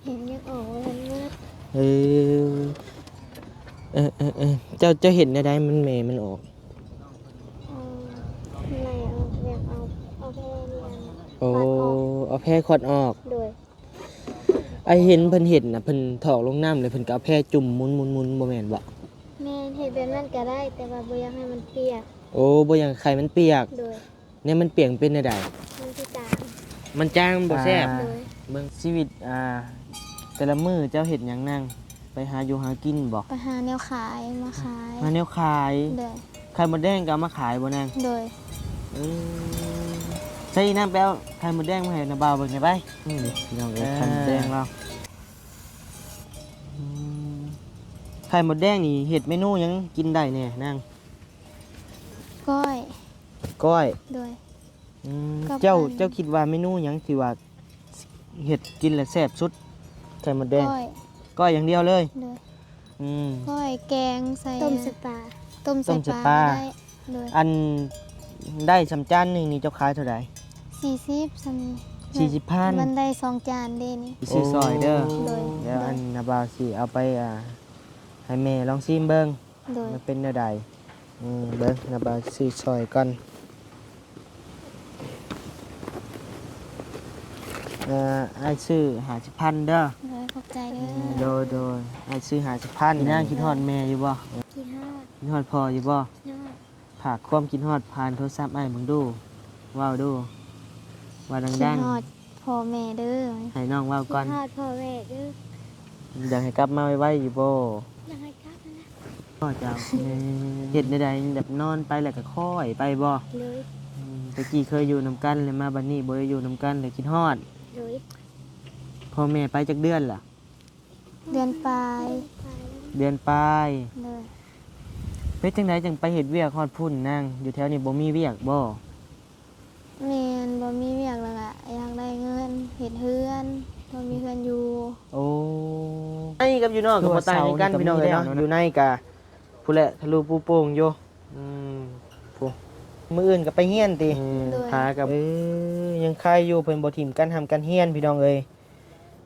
ເຫັນຍັງອອກບໍ່ທັນໝົດ. ເອີ ເອີ ເອີ ເອີ ເຈົ້າ ເຈົ້າເຮັດແນວໃດມັນແມ່ມັນອອກ? ເອີ ໄລ່ເອົາ ແບບເອົາ ເອົາແຜ່ນີ້ ອັນ ໂອ້ ຄວັດອອກ ເອົາແຜ່ຄວັດອອກ. ໂດຍ. ອ້າຍເຫັນເພິ່ນເຮັດນະ ເພິ່ນຖອກລົງນ້ຳ ແລ້ວເພິ່ນກໍເອົາແຜ່ຈຸ່ມໝຸນໆໆ ບໍ່ແມ່ນບໍ? ແມ່ນ ເຮັດແບບນັ້ນກໍໄດ້ ແຕ່ວ່າບໍ່ຢາກໃຫ້ມັນປຽກ. ໂອ້ ບໍ່ຢາກໃຫ້ມັນປຽກ. ໂດຍ. ແນວມັນປຽກເປັນແນວໃດ? ມັນຊິຈາງ. ມັນຈາງບໍ່ແຊບ. ອ່າ ໂດຍ. ເບິ່ງຊີວິດ ອ່າ ແຕ່ລະມື້ເຈົ້າເຮັດຫຍັງນາງ? ໄປຫາຢູ່ຫາກິນບໍ? ໄປຫາແນວຂາຍ ມາຂາຍ. ຫາແນວຂາຍ. ໂດຍ. ໄຂ່ມົດແດງກໍເອົາມາຂາຍບໍນາງ? ໂດຍ. ອືມ ໃສ່ນາງໄປເອົາໄຂ່ມົດແດງມາໃຫ້ນ້າບ່າວເບິ່ງແດ່ໄປ. ນີ້ພີ່ນ້ອງເອີຍ ເອີ ໄຂ່ມົດແດງລາວ. ອືມ ໄຂ່ມົດແດງນີ້ເຮັດເມນູຫຍັງກິນໄດ້ແດ່ນາງ? ກ້ອຍ. ກ້ອຍ. ໂດຍ. ອືມ ກັບ ເຈົ້າ ອັນ ເຈົ້າຄິດວ່າເມນູຫຍັງທີ່ວ່າເຮັດກິນແລ້ວແຊບສຸດ? ໄຂ່ມົດແດງ. ກ້ອຍ. ກ້ອຍຢ່າງດຽວເລີຍ. ໂດຍ. ອືມ ກ້ອຍ ແກງໃສ່ ຕົ້ມໃສ່ປາ. ຕົ້ມໃສ່ປາ ຕົ້ມໃສ່ປາກໍໄດ້. ໂດຍ. ອັນ ໄດ້ສ່ຳຈານໜຶ່ງນີ້ເຈົ້າຂາຍເທົ່າໃດ? ສີ່ສິບ ສ່ຳນີ້. ສີ່ສິບພັນ. ມັນໄດ້ສອງຈານເດ້ນີ້. ຊື້ຊອຍເດີ. ໂດຍ. ແລ້ວອັນ ໂດຍ ນ້າບ່າວຊິເອົາໄປ ອ່າ ໃຫ້ແມ່ລອງຊີມເບິ່ງ. ໂດຍ. ມັນເປັນແນວໃດ? ອືມ ເບິ່ງ ນ້າບ່າວຊື້ຊອຍກ່ອນ. ເອີ ອ້າຍຊື້ຫ້າສິບພັນເດີ. ໂດຍ ຂອບໃຈເດີ. ອືມ ໂດຍ ໂດຍ ອ້າຍຊື້ຫ້າສິບພັນ. ອີນາງຄິດຮອດແມ່ຢູ່ບໍ່? ຄິດຮອດ. ຄິດຮອດພໍ່ຢູ່ບໍ່? ຄິດຮອດ. ຝາກຄວາມຄິດຮອດຜ່ານໂທລະສັບອ້າຍເບິ່ງດູ ເວົ້າດູ ເວົ້າດັງໆ. ຄິດຮອດພໍ່ແມ່ເດີ. ໃຫ້ນ້ອງເວົ້າກ່ອນ. ຄິດຮອດພໍ່ແມ່ເດີ. ຢາກໃຫ້ກັບມາໄວໆຢູ່ບໍ່? ຢາກໃຫ້ກັບຫັ້ນແຫຼະ. ພໍ່ເຈົ້າ ເຮັດແນວໃດ ແບບນອນໄປແລ້ວກໍຄ້ອຍໄປບໍ່? ໂດຍ. ອືມ ແຕ່ກີ້ເຄີຍຢູ່ນຳກັນ ແລ້ວມາບັດນີ້ບໍ່ໄດ້ຢູ່ນຳກັນ ແລ້ວຄິດຮອດ. ໂດຍ. ພໍ່ແມ່ໄປຈັກເດືອນລະ? ເດືອນປາຍ. ເດືອນປາຍ. ໂດຍ. ເຮັດຈັ່ງໃດຈັ່ງໄປເຮັດວຽກຮອດພຸ້ນນາງ? ຢູ່ແຖວນີ້ບໍ່ມີວຽກບໍ່? ແມ່ນ ບໍ່ມີວຽກ ແລ້ວກະຢາກໄດ້ເງິນເຮັດເຮືອນ ບໍ່ມີເຮືອນຢູ່. ໂອ້ ໃນກັບຢູ່ນອກກໍບໍ່ຕ່າງຫຍັງກັນພີ່ນ້ອງເອີຍເນາະ. ຢູ່ໃນກະພຸ້ນແຫຼະ ທະລຸປູໂປ່ງຢູ່. ອືມ ພຸ້ນ ມື້ອື່ນກໍໄປຮຽນຕິ? ອືມ ໂດຍ. ພາກັບ ເອີ ຍັງໄຄຢູ່ ເພິ່ນບໍ່ຖິ້ມການຮ່ຳການຮຽນພີ່ນ້ອງເອີຍ.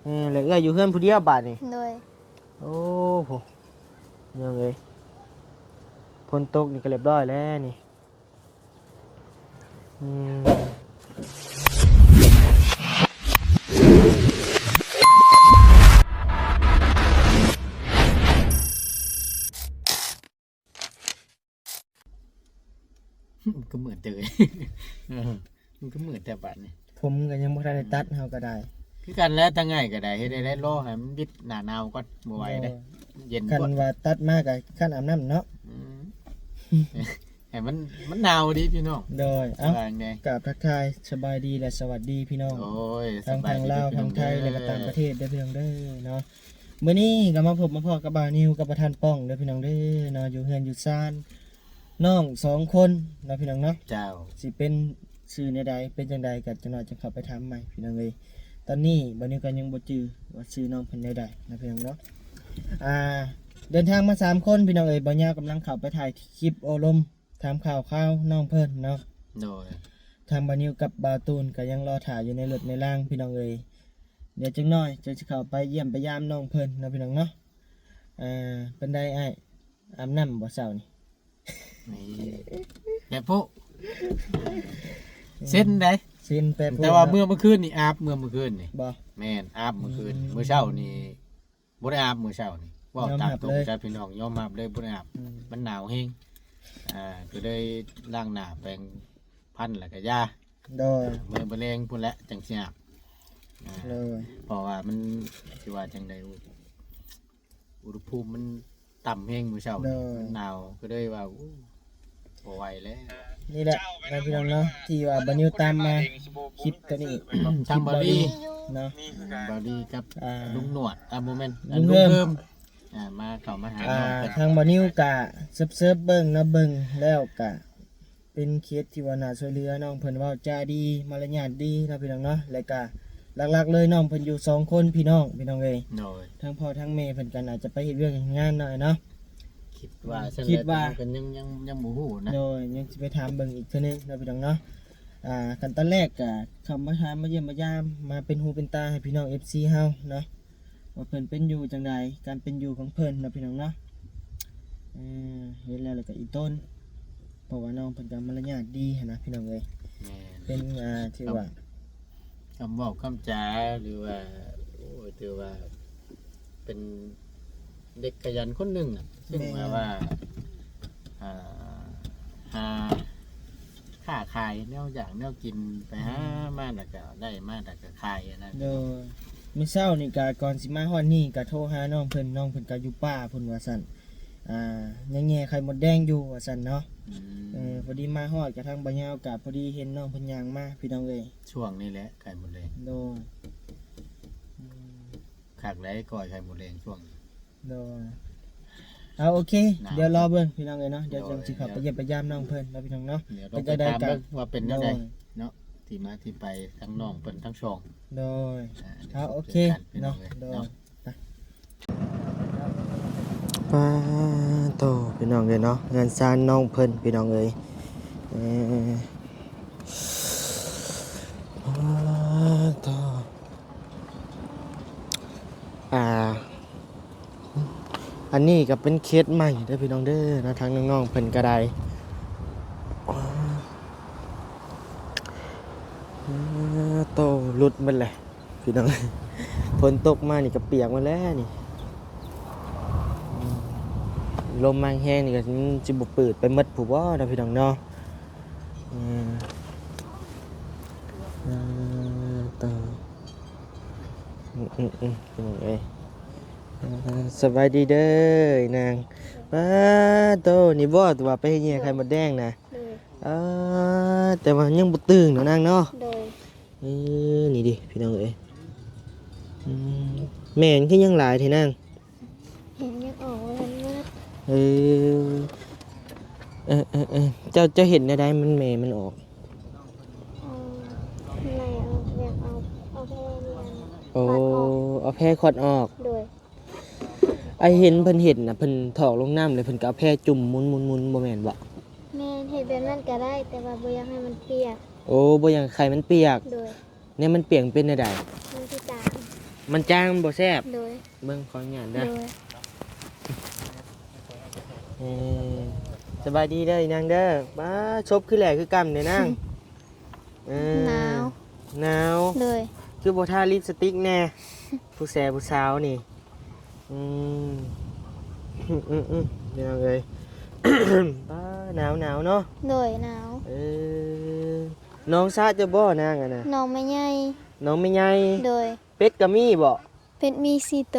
ເອີ ແລ້ວເອື້ອຍຢູ່ເຮືອນຜູ້ດຽວບາດນີ້. ໂດຍ. ໂອ້ໂຫ ພີ່ນ້ອງເອີຍ ຝົນຕົກນີ້ກໍລຽບຮ້ອຍແລ້ວນີ້. ອືມ มันก็เหมือนเดิม เออ มันก็เหมือนแต่บัดนี้ ผมก็ยังบ่ทันได้ตัด เฮาก็ได้ คือกันแหละ ทางง่ายก็ได้ เฮ็ดได้ รอให้มันบิดหน้าหนาวก่อน บ่ไหวเด้ โดย เย็น คันว่าตัดมาก็คันอาบน้ำเนาะ อืม ให้มัน มันหนาวดีพี่น้อง โดย เอ้า ว่าไง กราบทักทายสบายดีและสวัสดีพี่น้อง โอ้ย ทาง สบายดี ทางลาว พี่น้อง ทางไทย เด้อ และก็ต่างประเทศเด้อพี่น้องเด้อเนาะ มื้อนี้ก็มาพบมาพ้อกับบ่าวนิวกับประธานป้องเด้อพี่น้องเด้อเนาะ อยู่เฮือนอยู่ซานน้องสองคนเนาะพี่น้องเนาะ เจ้า สิเป็นชื่อแนวใด เป็นจั่งใดก็จักหน่อยจั่งเข้าไปถามใหม่พี่น้องเอ้ย ตอนนี้บ่าวนิวก็ยังบ่จื่อว่าชื่อน้องเพิ่นแนวใดเนาะพี่น้องเนาะ อ่า เดินทางมาสามคนพี่น้องเอ้ย บ่าวยาวกำลังเข้าไปถ่ายคลิปโอ้ลม ถามข่าวคราวน้องเพิ่นเนาะ โดย ทางบ่าวนิวกับบ่าวตูนก็ยังรอถ่าอยู่ในรถในรางพี่น้องเอ้ย เดี๋ยวจักหน่อยจะเข้าไปเยี่ยมไปยามน้องเพิ่นเนาะพี่น้องเนาะ อ่า เป็นใดอ้าย อาบน้ำบ่เช้านี่ นี่ แป๊บพุ เซ็นได้ เซ็นแป๊บพุ แต่ว่าเมื่อเมื่อคืนนี่อาบ เมื่อเมื่อคืนนี่ บ่ แม่น อาบเมื่อคืน อืม มื้อเช้านี่ บ่ได้อาบมื้อเช้านี่ เว้าตามตรง ยอมรับเลย จ้าพี่น้อง ยอมรับเลย บ่ได้อาบ อืม มันหนาวแฮง อ่า ก็เลยล้างหน้าแปรงฟันแล้วก็ยา โดย มื้อ มื้อแลงพู้นแหละจั่งสิอาบ อ่า โดย เพราะว่ามัน สิว่าจั่งใด อุณหภูมิมันต่ำแฮงมื้อเช้านี่ โดย มันหนาว ก็เลยว่า โอ้ บ่ไหวแล้ว นี่แหละนะพี่น้องเนาะ ที่ว่าบ่าวนิวตามมาคลิปตัวนี้ ทางบ่าวลีเนาะ บ่าวลีกับ อ่า ลุงหนวด อ่า บ่แม่น ลุงเพิ่ม ลุงเพิ่ม อ่า มาเข้ามาหา อ่า น้องเพิ่น ทางบ่าวนิวกะเซิร์ฟๆเบิ่งเนาะ เบิ่งแล้วกะเป็นเคสที่ว่าน่าช่วยเหลือ น้องเพิ่นเว้าจาดี มารยาทดีเนาะพี่น้องเนาะ แล้วกะหลักๆเลยน้องเพิ่นอยู่สองคนพี่น้อง พี่น้องเอ้ย โดย ทั้งพ่อทั้งแม่เพิ่นก็น่าจะไปเฮ็ดเวียกเฮ็ดงานเนาะ เนาะ คิดว่า คิดว่า ก็ยัง ยัง ยังบ่ฮู้นะ โดย ยังสิไปถามเบิ่งอีกเทื่อนึงเนาะพี่น้องเนาะ อ่า ขั้นตอนแรกก็เข้ามาถามมาเยี่ยมมายาม มาเป็นหูเป็นตาให้พี่น้อง เอฟซี เฮาเนาะ ວ່າເພິ່ນເປັນຢູ່ຈັ່ງໃດ ການເປັນຢູ່ຂອງເພິ່ນເນາະ ພີ່ນ້ອງເນາະ. ເອີ ເຫັນແລ້ວ ແລ້ວກໍອີ່ຕົນ ເພາະວ່ານ້ອງເພິ່ນກໍມາລະຍາດດີຫັ້ນນະ ພີ່ນ້ອງເອີຍ. ແມ່ນ ເປັນ ອ່າ ຖືວ່າ ຄຳເວົ້າຄຳຈາ ຫຼືວ່າ ໂອ້ຍ ຖືວ່າເປັນເດັກຂະຫຍັນຄົນໜຶ່ງນະ ຊຶ່ງ ແມ່ນ ແບບວ່າ ອ່າ ຫາຄ້າຂາຍແນວຢາກແນວກິນ ໄປຫາ ອືມ ມາແລ້ວກໍໄດ້ມາແລ້ວກໍຂາຍນະ. ໂດຍ ມື້ເຊົ້ານີ້ກໍກ່ອນຊິມາຮອດນີ້ກໍໂທຫານ້ອງເພິ່ນ ນ້ອງເພິ່ນກໍຢູ່ປ່າພຸ້ນວ່າຊັ້ນ ອ່າ ຍັງແຍ່ໄຂ່ມົດແດງຢູ່ວ່າຊັ້ນເນາະ. ອືມ ເອີ ພໍດີມາຮອດກໍທາງບ່າວຍາວກໍພໍດີເຫັນນ້ອງເພິ່ນຍ່າງມາ ພີ່ນ້ອງເອີຍ. ຊ່ວງນີ້ແຫຼະໄຂ່ມົດແດງ. ໂດຍ ອືມ ຄັກໄດ໋ກ້ອຍໄຂ່ມົດແດງຊ່ວງນີ້. ໂດຍ ເອົາ ໂອເຄ ໜາວ ດຽວລໍເບິ່ງພີ່ນ້ອງເອີຍເນາະ ດຽວຈັ່ງຊິເຂົ້າໄປຢ້ຽມໄປຢາມນ້ອງເພິ່ນເນາະ ພີ່ນ້ອງເນາະ. ດຽວຕ້ອງໄປຕາມເບິ່ງວ່າເປັນແນວໃດເນາະ ທີ່ມາທີ່ໄປທັງນ້ອງເພິ່ນທັງສອງ. ໂດຍ ອ່າ ເອົາ ໂອເຄເນາະ. ໂດຍ ໄປ ປາໂຕ ພີ່ນ້ອງເອີຍເນາະ ເຮືອນຊານນ້ອງເພິ່ນ ພີ່ນ້ອງເອີຍ. ເອີ ປາໂຕ ອ່າ ອັນນີ້ກໍເປັນເຂດໃໝ່ເດີພີ່ນ້ອງເດີເນາະ ທາງນ້ອງໆເພິ່ນກໍໄດ້. ໂຕ ຫຼຸດໝົດແຫຼະພີ່ນ້ອງ ຝົນຕົກມານີ້ກໍປຽກໝົດແລ້ວນີ້. ລົມມາແຮງນີ້ກໍມັນຊິບໍ່ປືດໄປໝົດພຸ້ນບໍ່ເນາະ ພີ່ນ້ອງເນາະ. ເອີ ເອີ ໂຕ ອືມໆ ພີ່ນ້ອງເອີຍ. ເອີ ສະບາຍດີເດີນາງ. ປາໂຕ ນີ້ບໍ່ ທີ່ວ່າໄປເຮັດແຍ່ໄຂ່ມົດແດງນະ? ໂດຍ ເອີ ແຕ່ວ່າຍັງບໍ່ຕື່ງເນາະນາງເນາະ. ໂດຍ ເອີ ນີ້ເດພີ່ນ້ອງເອີຍ. ອືມ ແມ່ມັນຄືຍັງຫຼາຍແທ້ນາງ? ເຫັນຍັງອອກບໍ່ທັນໝົດ. ເອີ ເອີໆໆ ເຈົ້າ ເຈົ້າເຮັດແນວໃດມັນແມ່ມັນອອກ? ເອີ ແມ່ເອົາ ແບບເອົາ ເອົາແພນີ້ ໂອ້ ເອົາແພຂອດອອກ. ໂດຍ ອ້າຍເຫັນເພິ່ນເຮັດນະ ເພິ່ນຖອກລົງນ້ຳ ແລ້ວເພິ່ນກໍເອົາແພຈຸ່ມໝຸນໆໆ ບໍ່ແມ່ນບໍ? ແມ່ນ ເຮັດແບບນັ້ນກໍໄດ້ ແຕ່ວ່າບໍ່ຢາກໃຫ້ມັນປຽກ. ໂອ້ ບໍ່ຢາກໃຫ້ມັນປຽກ. ໂດຍ ແນວມັນປຽກເປັນແນວໃດ? ມັນຊິຈາງ ມັນຈາງ ມັນບໍ່ແຊບ. ໂດຍ ເບິ່ງ ຂໍອະນຸຍາດເດີ. ໂດຍ ເອີ ສະບາຍດີເດີອີນາງເດີ. ປ້າ ສົບຄືແຫຼຄືກ່ຳເດ້ນາງ. ເອີ ໜາວ ໜາວ. ໂດຍ ຄືບໍ່ທາລິບສະຕິກແດ່ ຜູ້ແສຜູ້ສາວນີ້. ອືມ ອືມໆ ພີ່ນ້ອງເອີຍ ປ້າ ໜາວໆເນາະ. ໂດຍ ໜາວ. ເອີ ນ້ອງສະເຈົ້າບໍ່ນາງອັນນະ? ນ້ອງແມ່ໃຫຍ່ ນ້ອງແມ່ໃຫຍ່. ໂດຍ ເປັດກໍມີບໍ່? ເປັດມີສີ່ໂຕ.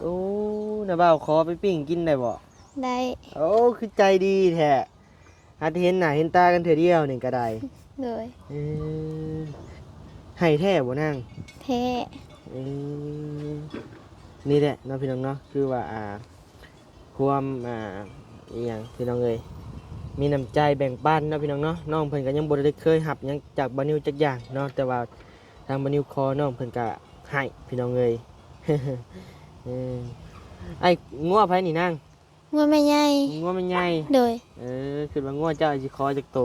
ໂອ້ ນ້າບ່າວຂໍໄປປີ້ງກິນໄດ້ບໍ່? ໄດ້. ໂອ້ ຄືໃຈດີແທ້ ຫາແຕ່ເຫັນໜ້າເຫັນຕາກັນເທື່ອດຽວນີ້ກໍໄດ້. ໂດຍ ເອີ ໃຫ້ແທ້ບໍ່ນາງ? ແທ້. ເອີ ນີ້ແຫຼະເນາະ ພີ່ນ້ອງເນາະ ຄືວ່າ ອ່າ ຄວາມ ອ່າ ອີ່ຫຍັງ ພີ່ນ້ອງເອີຍ ມີນ້ຳໃຈແບ່ງປັນເນາະ ພີ່ນ້ອງເນາະ. ນ້ອງເພິ່ນກໍຍັງບໍ່ໄດ້ເຄີຍຮັບຫຍັງຈາກບ່າວນິວຈັກຢ່າງເນາະ ແຕ່ວ່າທາງບ່າວນິວຂໍ ນ້ອງເພິ່ນກໍໃຫ້ ພີ່ນ້ອງເອີຍ. ເອີ ອ້າຍ ງົວໃຜນີ້ນາງ? ງົວແມ່ໃຫຍ່. ງົວແມ່ໃຫຍ່. ໂດຍ ເອີ ຄິດວ່າງົວເຈົ້າຊິຂໍຈັກໂຕ.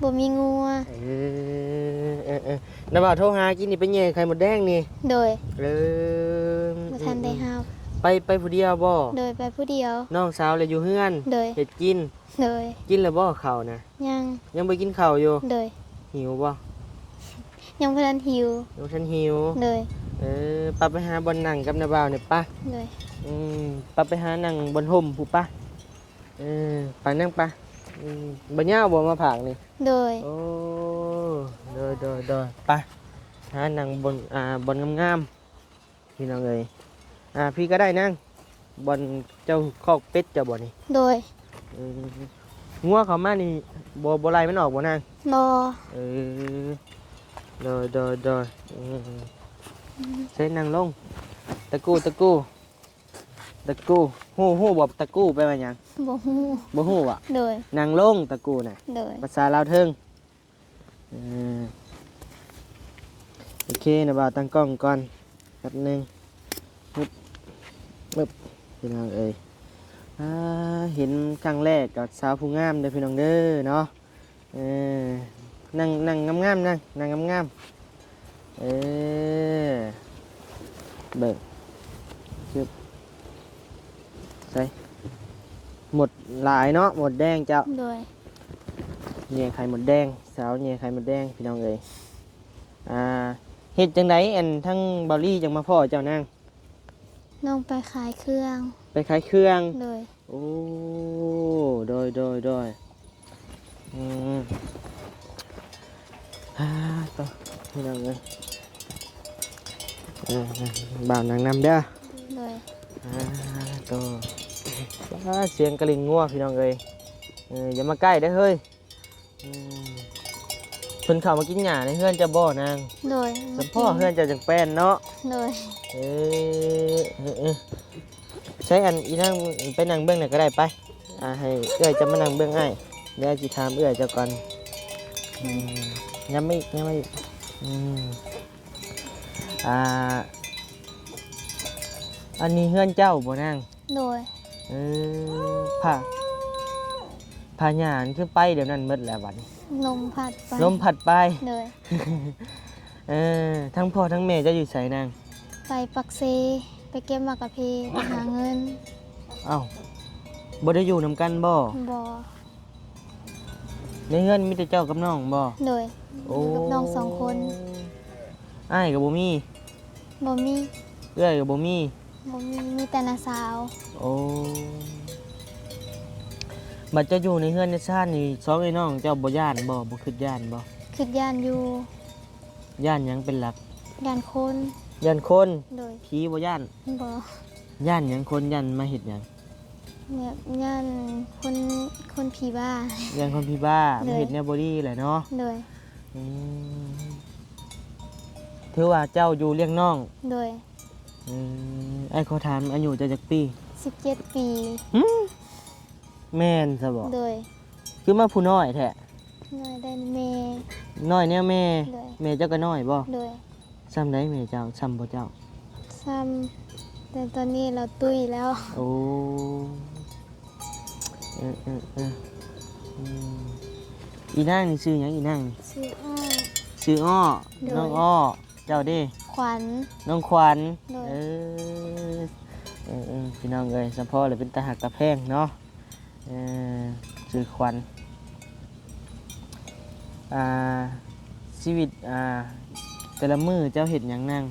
ບໍ່ມີງົວ. ເອີ ເອີໆ ນ້າບ່າວໂທຫາກິນນີ້ ໄປແຍ່ໄຂ່ມົດແດງນີ້. ໂດຍ ເອີ ບໍ່ທັນໄດ້ຮັບ. ໄປ ໄປຜູ້ດຽວບໍ່? ໂດຍ ໄປຜູ້ດຽວ. ນ້ອງສາວລະຢູ່ເຮືອນ. ໂດຍ ເຮັດກິນ. ໂດຍ ກິນແລ້ວບໍ່ເຂົ້ານະ? ຍັງ ຍັງບໍ່ກິນເຂົ້າຢູ່. ໂດຍ ຫິວບໍ່? ຍັງບໍ່ທັນຫິວ. ຍັງບໍ່ທັນຫິວ. ໂດຍ ເອີ ປະ ໄປຫາບ່ອນນັ່ງກັບນ້າບ່າວນີ້ປະ. ໂດຍ ອືມ ປະ ໄປຫານັ່ງບ່ອນຮົ່ມພຸ້ນປະ. ເອີ ໄປນັ່ງປະ. ອືມ ບໍ່ຍາວບໍ່ມາຝາກນີ້. ໂດຍ ໂອ້ ໂດຍໆໆ ໄປຫານັ່ງບ່ອນ ອ່າ ບ່ອນງາມໆ ພີ່ນ້ອງເອີຍ. ອ່າ ພີ້ກໍໄດ້ນາງ ບ່ອນເຈົ້າຄອກເປັດເຈົ້າບໍ່ນີ້? ໂດຍ ເອີ ງົວເຂົ້າມານີ້ ບໍ່ ບໍ່ໄລ່ມັນອອກບໍ່ນາງ? ບໍ່. ເອີ ໂດຍໆໆ ເອີ ໃສ່ນັ່ງລົງ ຕະກູ່ ຕະກູ່ ຕະກູ່ ຮູ້ ຮູ້ບໍ່ ຕະກູ່ແປວ່າຫຍັງ? ບໍ່ຮູ້. ບໍ່ຮູ້ຫວາ? ໂດຍ ນັ່ງລົງ ຕະກູ່ນະ. ໂດຍ ພາສາລາວເທິງ. ເອີ ໂອເຄ ນ້າບ່າວຕັ້ງກ້ອງກ່ອນແປັບໜຶ່ງ. ຮຶບ ຮຶບ ພີ່ນ້ອງເອີຍ ອ່າ ເຫັນຄັ້ງແລກກໍສາວຜູ້ງາມເດີພີ່ນ້ອງເດີເນາະ. ເອີ ນັ່ງ ນັ່ງງາມໆ ນັ່ງ ນັ່ງງາມໆ. ເອີ ເບິ່ງ ຊຶບ ໃສ່ ໝົດຫຼາຍເນາະ ໝົດແດງເຈົ້າ. ໂດຍ ແຍ່ໄຂ່ໝົດແດງ ສາວແຍ່ໄຂ່ໝົດແດງ ພີ່ນ້ອງເອີຍ. ອ່າ ເຮັດຈັ່ງໃດ ອັນ ທາງເບົາລີຈັ່ງມາພໍ້ເຈົ້ານາງ? ນ້ອງໄປຂາຍເຄື່ອງ. ໄປຂາຍເຄື່ອງ? ໂດຍ. ໂອ້ ໂດຍ ໂດຍ ໂດຍ. ອືມ ອ່າ ໂຕ ພີ່ນ້ອງເອີຍ ເອີ ບ່າວນັ່ງນຳເດີ. ໂດຍ. ອ່າ ໂຕ ວ້າ ສຽງກະລິ່ງງົວ ພີ່ນ້ອງເອີຍ. ເອີ ຢ່າມາໃກ້ເດີເຮີ້ຍ. ອືມ ເພິ່ນເຂົ້າມາກິນຫຍ້າໃນເຮືອນເຈົ້າບໍ່ນາງ? ໂດຍ. ສຳພໍເຮືອນເຈົ້າຈັ່ງແປ້ນເນາະ? ໂດຍ. ເອີ ເອີ ເອີ ໃຊ້ອັນອີນາງໄປນັ່ງເບື້ອງນັ້ນກໍໄດ້ໄປ. ອ່າ ໃຫ້ເອື້ອຍເຈົ້າມານັ່ງເບື້ອງອ້າຍ ດຽວອ້າຍຊິຖາມເອື້ອຍເຈົ້າກ່ອນ. ອືມ ອືມ ຍັບມາອີກ ຍັບມາອີກ. ອືມ ອ່າ ອັນນີ້ເຮືອນເຈົ້າບໍ່ນາງ? ໂດຍ. ເອີ ຜ້າ ຜ້າຫຍ້ານັ້ນຄືໄປແບບນັ້ນໝົດແລ້ວບັດນີ້? ລົມພັດໄປ. ລົມພັດໄປ. ໂດຍ. ເອີ ທັງພໍ່ທັງແມ່ເຈົ້າຢູ່ໃສນາງ? ໄປປາກເຊ ໄປເກັບໝາກກະເພ ໄປຫາເງິນ. ເອົ້າ ບໍ່ໄດ້ຢູ່ນຳກັນບໍ່? ບໍ່. ໃນເຮືອນມີແຕ່ເຈົ້າກັບນ້ອງບໍ່? ໂດຍ. ໂອ້ ຢູ່ກັບນ້ອງສອງຄົນ. ອ້າຍກໍບໍ່ມີ? ບໍ່ມີ. ເອື້ອຍກໍບໍ່ມີ? ບໍ່ມີ ມີແຕ່ນ້າສາວ. ໂອ້ ບັດເຈົ້າຢູ່ໃນເຮືອນໃນຊານນີ້ ສອງເອື້ອຍນ້ອງເຈົ້າບໍ່ຢ້ານບໍ່? ບໍ່ຄິດຢ້ານບໍ່? ຄິດຢ້ານຢູ່. ຢ້ານຫຍັງເປັນຫຼັກ? ຢ້ານຄົນ. ຢ້ານຄົນ? ໂດຍ. ຜີບໍ່ຢ້ານ? ບໍ່. ຢ້ານຫຍັງ? ຄົນຢ້ານມາເຮັດຫຍັງ? ແບບຢ້ານຄົນ ຄົນຜີບ້າ. ຢ້ານຄົນຜີບ້າ. ໂດຍ. ມາເຮັດແນວບໍ່ດີແຫຼະເນາະ? ໂດຍ. ອືມ ຖືວ່າເຈົ້າຢູ່ລ້ຽງນ້ອງ? ໂດຍ. ອືມ ອ້າຍຂໍຖາມອາຍຸເຈົ້າຈັກປີ? ສິບເຈັດປີ. ຫື ແມ່ນຊະບໍ່? ໂດຍ. ຄືມາຜູ້ນ້ອຍແທ້? ນ້ອຍໄດ້ແມ່. ນ້ອຍແນວແມ່? ໂດຍ. ແມ່ເຈົ້າກໍນ້ອຍບໍ່? ໂດຍ. ຊ່ຳໃດແມ່ເຈົ້າ? ຊ່ຳພໍ່ເຈົ້າ? ຊ່ຳ ແຕ່ຕອນນີ້ລາວຕຸ້ຍແລ້ວ. ໂອ້ ເອີ ເອີ ເອີ ອືມ ອີນາງນີ້ຊື່ຫຍັງ? ອີນາງນີ້? ຊື່ອ້ອ. ຊື່ອ້ອ. ໂດຍ. ນ້ອງອ້ອ. ເຈົ້າເດ? ຂວັນ. ນ້ອງຂວັນ. ໂດຍ. ເອີ ເອີ ເອີ ພີ່ນ້ອງເອີຍ ສຳພໍລະເປັນຕາຮັກຕາແພງເນາະ. ເອີ ຊື່ຂວັນ. ອ່າ ຊີວິດ ອ່າ ແຕ່ລະມື້ເຈົ້າເຮັດຫຍັງນາງ?